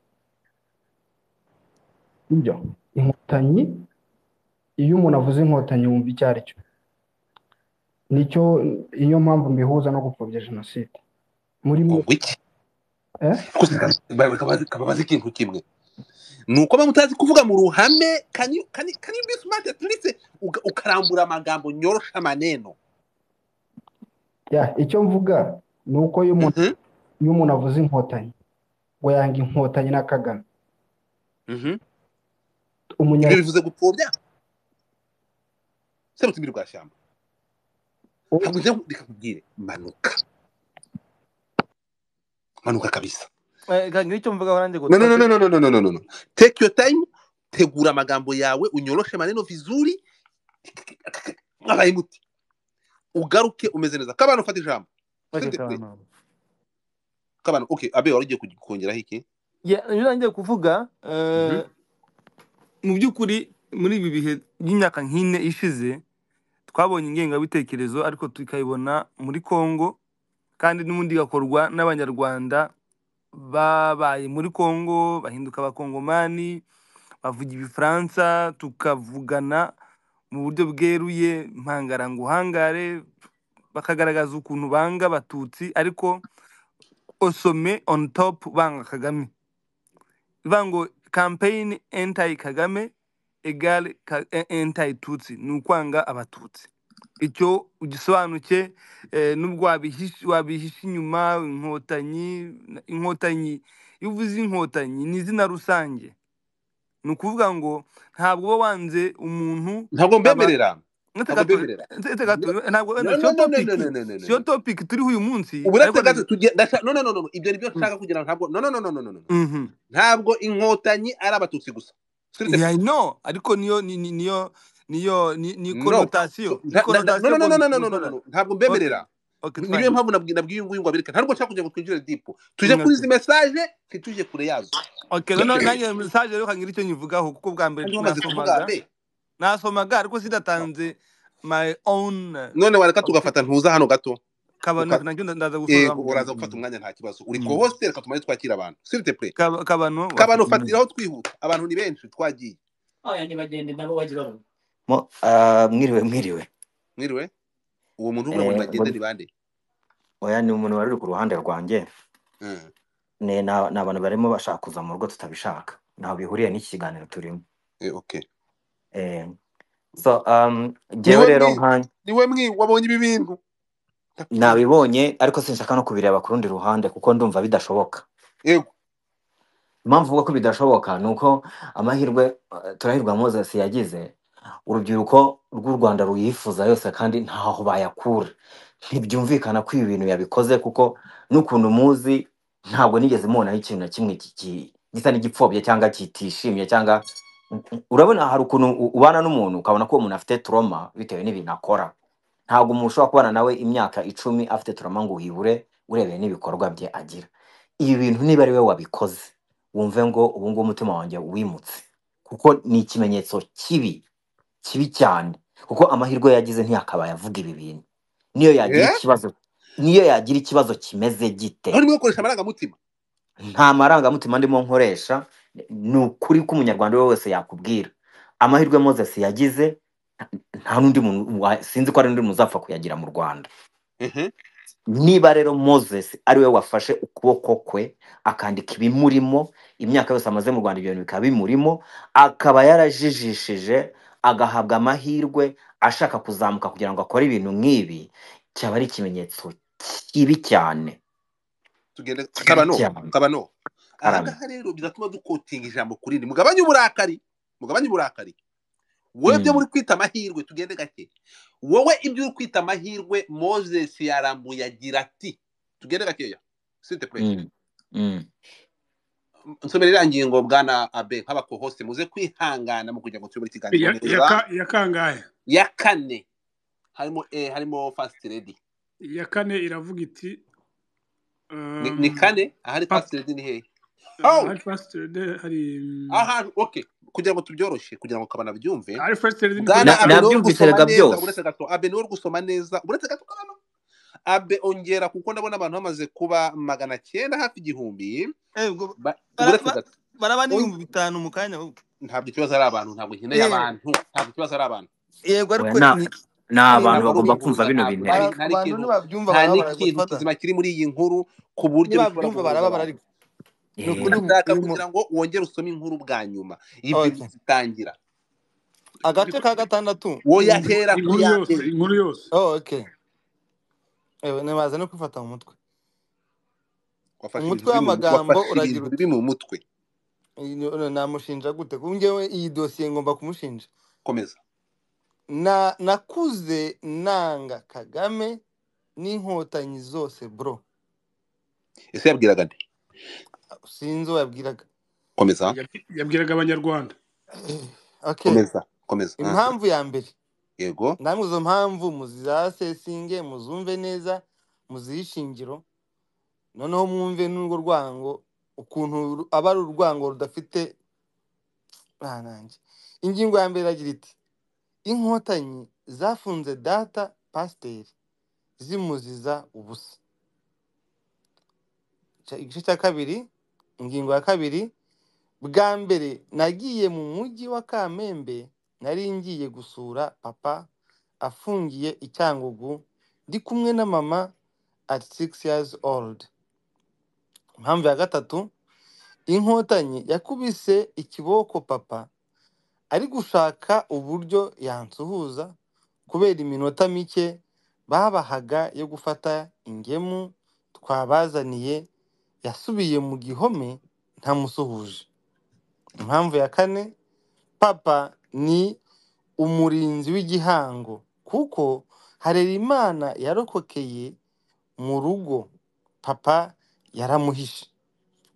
sibyo? Inkotanyi, iyo umuntu avuze Inkotanyi wumva icyo ari cyo. Nicyo, niyo mpamvu mbihuza no gupfobya jenoside muri Ngo mwe. ngwiki? Eh? Kababaza ikintu kimwe, ni uko bamwe mutazi kuvuga mu ruhame. Can you be smart at least, ukarambura amagambo, nyorosha maneno? Ya, icyo mvuga ni uko iyo umuntu iyo umuntu avuze Inkotanyi ngo yanga Inkotanyi na Kagame, Ibyo bivuze gupfobya Sebutsimiri bwa shyamba. Ntabwo njya, reka nkubwire, manuka, manuka kabisa. Reka ngire icyo mvugaho nanjye. No, no, no. Godfather. No, no, no, no, no, no, no, take your time, tegura amagambo yawe, unyoroshe maneno vizuri, mwabaye muti ugaruke umeze neza. Kabano, ufata ijambo. Okay, S'il te plaît. Kabano. Kabano, okay. Abe, wari ugiye kongeraho iki? Yeah, ibyo nanjye kuvuga, mu by'ukuri muri ibi bihe by'imyaka nk'ine ishize twabonye ingengabitekerezo, ariko tukayibona muri Congo, kandi n'ubundi igakorwa n'Abanyarwanda babaye muri Congo, bahinduka Abakongomani, bavuga Ibifaransa, tukavugana mu buryo bweruye, mpangara nguhangare, bakagaragaza ukuntu banga Abatutsi, ariko osome on top banga Kagame. Bivuga ngo campaign anti Kagame egale anti Tutsi, ni ukwanga abatutsi. Icyo ugisobanuke, nubwo wabihisha inyuma inkotanyi. Inkotanyi, iyo uvuze inkotanyi ni izina rusange, ni ukuvuga ngo ntabwo uba wanze umuntu Ntabwo aba mbemerera, ndetse ntabwo gato, mbemerera. ndetse gato, ntabwo No, wenda no, siyo no, no, no, topic, no, no, no, no, siyo no. topic turiho uyu munsi, Uretse ariko gato tujye no, no, no, no, ibyo nibyo Mm, nshaka kugira ngo ntabwo, no, no, no, no, no, no, no. mhm. Ntabwo inkotanyi ari abatutsi gusa, s'il te Yeah, plaît. I know, ariko niyo ni ni- niyo niyo ni ni No. connotation, ni No, no, connotation no, no, no, no, no, no, mukora. no, ntabwo Okay, mbemerera. okay, Niyo fine. mpamvu nabwiye uyu nguyu ngo abireke. Ntabwo nshaka kugira ngo twinjire deep, tujye Mm, kuri okay. izi message, ntitujye kure yazo. Okay, noneho nanjye message rero kangira icyo nyivugaho, kuko bwa mbere Kandi wamaze kuvuga nasomaga abe nasomaga ariko sidatanze my own none wareka tugafata ntuza hano gato Kabano nacyo ndaza gusoza Yego, mvuga. uraza gufata umwanya, nta kibazo, uri co-host, reka tumaze twakira abantu, s'il te plaît. Kabano Kabano, wafata umwanya. fatiraho twihuta, abantu ni benshi, twagiye. Oya, ntibagende nabo bajye babona. Mwiriwe mwiriwe. Mwiriwe. Uwo muntu uvuga ngo Eh, ntibagende ni bande? Oya, ni umuntu wari uri ku ruhande rwanjye. Mm. Ni abantu barimo bashaka kuza mu rugo tutabishaka, ntaho bihuriye n'iki kiganiro turimo. Okay. So jyewe Niwe rero mwi nka niwe mwi wabonye ibi bintu, ndapfuye. Nabibonye, ariko sinshaka no kubireba ku rundi ruhande kuko ndumva bidashoboka. Yego. Impamvu uvuga ko bidashoboka ni uko amahirwe Turahirwa Moses yagize, urubyiruko rw'u Rwanda ruyifuza yose kandi ntaho bayakura. Ntibyumvikana ko ibi bintu yabikoze, kuko n'ukuntu muzi ntabwo nigeze mubonaho ikintu na kimwe gisa n'igipfobya cyangwa kitishimye cyangwa urabona hari ukuntu ubana n'umuntu ukabona ko uwo muntu afite trauma bitewe n'ibintu akora. Ntabwo umuntu ushobora kubana nawe imyaka 10 afite trauma ngo uyibure urebeye n'ibikorwa bye agira. Ibi bintu niba ari we wabikoze, wumve ngo ubu ngubu umutima wanjye wimutse, kuko ni ikimenyetso kibi kibi cyane, kuko amahirwe yagize ntiyakabaye avuga ibi bintu. Niyo yagira Eh? ikibazo, niyo yagira ikibazo kimeze gite, Aho urimo gukoresha amarangamutima? Nta marangamutima ndimo nkoresha, ni ukuri ko umunyarwanda uwo wese yakubwira. Amahirwe Moses yagize nta n'undi muntu sinzi ko hari n'undi muntu uzapfa kuyagira mu Rwanda. Mhm. Niba rero Moses ari we wafashe ukuboko kwe akandika ibimurimo, imyaka yose amaze mu Rwanda ibyo bintu bikaba bimurimo, akaba yarajijishije agahabwa amahirwe ashaka kuzamuka kugira ngo akore ibintu nk'ibi, cyaba ari ikimenyetso kibi cyane. Tugende. Kibi Kabano, cyane. Kabano, Karame. ahangaha rero biratuma dukotinga ijambo kuri rindi. Mugabanye uburakari, mugabanye uburakari. Wowe ibyo Mm. muri kwita amahirwe, tugende gake. Wowe ibyo uri kwita amahirwe Moses yarambuye agira ati, tugende gakeya, s'il te plaît. Nsomera iriya ngingo, bwana Abe, nk'abakohoste muze kwihangana mu kugira ngo tuyobore ikiganiro neza. Iya kangahe? Ya kane, harimo harimo first lady. Iya kane iravuga iti Ni kane ahari papa first lady ni hehe? Oh, hari first lady, hari ahantu, okay, kugira ngo tubyoroshye, kugira ngo Kabana byumve. Hari first lady ni Bwana kuri Abe niwe uri Nabyumvise gusoma rega neza. byose. Uretse gato, Abe niwe uri gusoma neza, uretse gato Kabano. Abe ongera, kuko ndabona abantu bamaze kuba 900, hafi 1000. Ubwo Uretse gato. Baraba Oy, n'5000 mu kanya ahubwo. Ntabwo ikibazo ari abantu, ntabwo nkeneye abantu, ntabwo ikibazo ari abantu. Yego, Oya, ariko ni ni ni abantu Ntabwo ari bagomba uguhuza, kumva bino ntabwo bintu nta erega. nta abantu n'ikintu, nibabyumva nta barababara n'ikintu gufata, kizima kiri muri iyi nkuru ku buryo bishobora nibabyumva guhuza barababara, abantu. ariko ni ukuri Ndashaka uyu kugira ngo wongere usome inkuru bwa nyuma ibyo okay. bitangira. Agace ka gatandatu Wowe ingingo ahera ku inkuru ya yose, mbere. inkuru yose. Oh, okay. Ewe, nibaza no kwifata mu mutwe. Wafashe ibintu Umutwe bibi mu w'amagambo wafashe uragira ibintu uti bibi mu mutwe. Namushinja gute? Kuko njyewe iyi dosiye ngomba kumushinja. Komeza. Nakuze nanga Kagame n'inkotanyi zose bro. Ese yabwiraga nde? Sinzi uwo yabwiraga. Komeza. Yabwiraga abanyarwanda. Okay. Komeza, komeza. Aha. Impamvu ya mbere, Yego. namwe izo mpamvu muzizasesinge, muzumve neza, muzihe ishingiro, noneho mwumve n'urwo rwango ukuntu aba ari urwango rudafite nanjye. Ingingo ya mbere iragira iti inkotanyi zafunze data pasiteri zimuziza ubusa. Igice cya kabiri, ingingo ya kabiri, bwa mbere nagiye mu mujyi wa Kamembe, nari ngiye gusura papa afungiye i Cyangugu, ndi kumwe na mama at 6 years old. Impamvu ya gatatu, Inkotanyi yakubise ikiboko papa ari gushaka uburyo yansuhuza kubera iminota mike babahaga yo gufata ingemu twabazaniye, yasubiye mu gihome ntamusuhuje. Impamvu ya kane, papa ni umurinzi w'igihango kuko Harerimana yarokokeye mu rugo, papa yaramuhishe,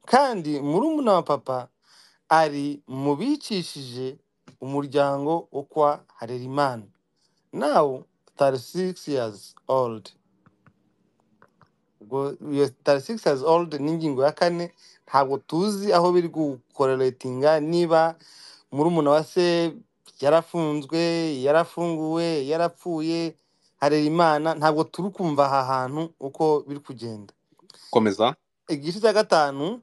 kandi murumuna wa papa ari mu bicishije umuryango wo kwa Harerimana, now 36 years old. Ubwo iyo 36 years old ni ingingo ya kane, ntabwo tuzi aho biri gukoreretinga niba murumuna wa se yarafunzwe, yarafunguwe, yarapfuye, Harerimana, ntabwo turi kumva aha hantu uko biri kugenda. Komeza. Igice cya gatanu,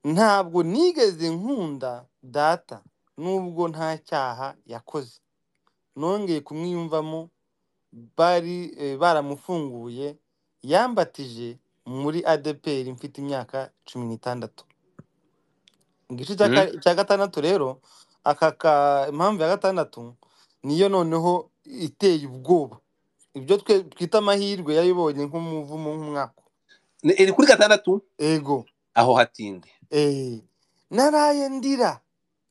ntabwo nigeze nkunda data nubwo nta cyaha yakoze, nongeye kumwiyumvamo bari baramufunguye, yambatije muri ADPR mfite imyaka 16. Igice cya gatandatu rero, impamvu ya gatandatu niyo noneho iteye ubwoba, ibyo twe twita amahirwe yayibonye nk'umuvumo, nk'umwaka. Iri kuri gatandatu. Ego. Aho hatinde. Naraye ndira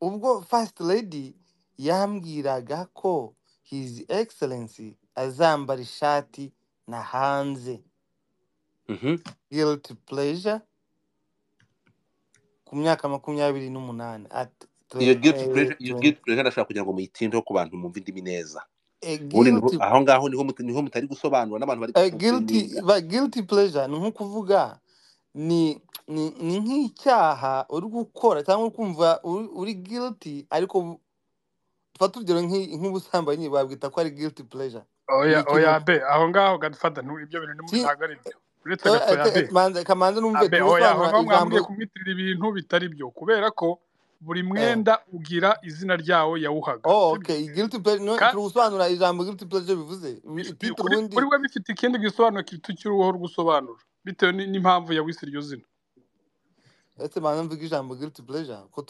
ubwo first lady yambwiraga ko his excellency azambara ishati na hanze. Guilty pleasure ku myaka 28 at Iyo guilty pleasure, iyo guilty pleasure ndashaka kugira ngo muyitindeho ku bantu mumve indimi neza. Ubundi guilty aho ngaho niho mutari gusobanura n'abantu bari guilty kuvuga. Ba guilty pleasure ni nko kuvuga ni nk'icyaha uri gukora cyangwa uri kumva uri guilty, ariko dufate urugero nk'ubusambanyi babwita ko ari guilty pleasure. Oya, Ni ikintu oya be, aho ngaho gadufata ibyo bintu ntabwo ari byo. Uretse gatoya be. Manze kamanze numve Abe, oya, aho tubusobanura ngaho mwambwiye ijambo kumwitirira ibintu bitari byo, kubera ko buri mwenda ugira izina ryawo yawuhaga. Oh, sibyo? okay, guilty pleasure no, tubusobanura ijambo guilty pleasure bivuze titre ubundi Kuri we bifite ikindi gisobanuro kitukiri uwo gusobanura bitewe n'impamvu yawise iryo zina. Ese manze mvuga ijambo guilty pleasure ko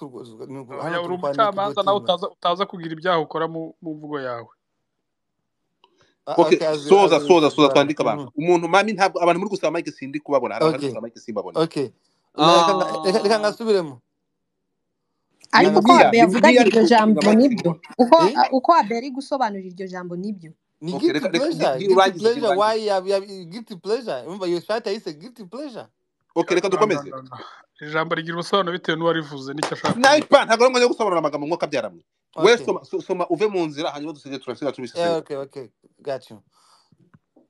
hano Oya, uri turi kwandika umucamanza nawe iryo timba. utaza kugira ibyaha ukora mu mvugo yawe. Okay, Okay, as soza as soza soza, twandika abantu. Umuntu mami, ntabwo abantu muri gusaba mic sindi kubabona. Hari abantu bari Okay. gusaba mic simbabona. Okay. Reka ngasubiremo. Ariko uko Bibiliya, Abe yavugaga Bibiliya ari iryo kuvuga jambo mic nibyo, simbona. uko Abe ari gusobanura iryo jambo nibyo. Ni Okay, guilty reka pleasure, guilty urangize, pleasure, urangize. why ya guilty pleasure? Umva iyo shati yayise guilty pleasure. Okay, reka No, no, dukomeze. no, no. Ijambo rigira ubusobanuro bitewe n'uwarivuze n'icyo ashaka kuvuga. Sniper ntabwo ari umwanya wo gusobanura amagambo mwuka byaramwe. We Okay. soma uve mu nzira hanyuma dusige turasiga tubisesengura. Okay, got you.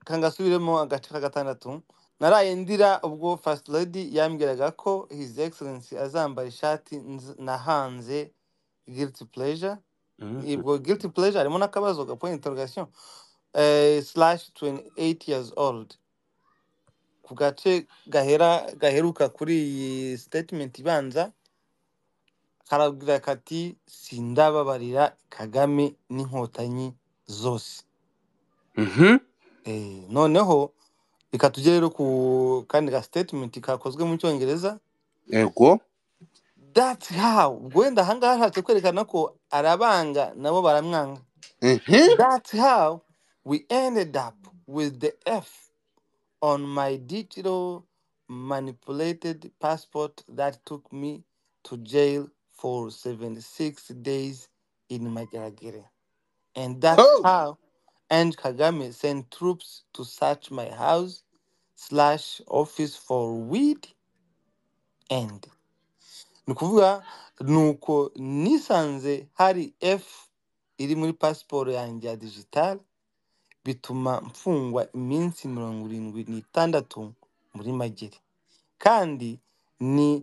Kangasubiremo agace ka gatandatu. Naraye ndira ubwo first lady yambwiraga ko his excellency azambara ishati nahanze guilty pleasure. Ubwo guilty pleasure harimo n'akabazo ga point interrogation slash 28 years old. Ku gace gaheruka kuri iyi statement ibanza karagira kati sindababarira Kagame n'inkotanyi zose. Noneho reka tujye rero ku kandi ga statement kakozwe mu cyongereza. Ego. That's how, ubwo wenda ahangaha ashatse kwerekana ko arabanga nabo baramwanga. That's how we ended up with the F on my digital manipulated passport that took me to jail for 76 days in Mageragere. And that's Oh. how and Kagame sent troops to search my house slash office for weed and ni ukuvuga nuko nisanze hari F iri muri pasiporo yanjye ya digital, bituma mfungwa iminsi 76 muri Magere, kandi ni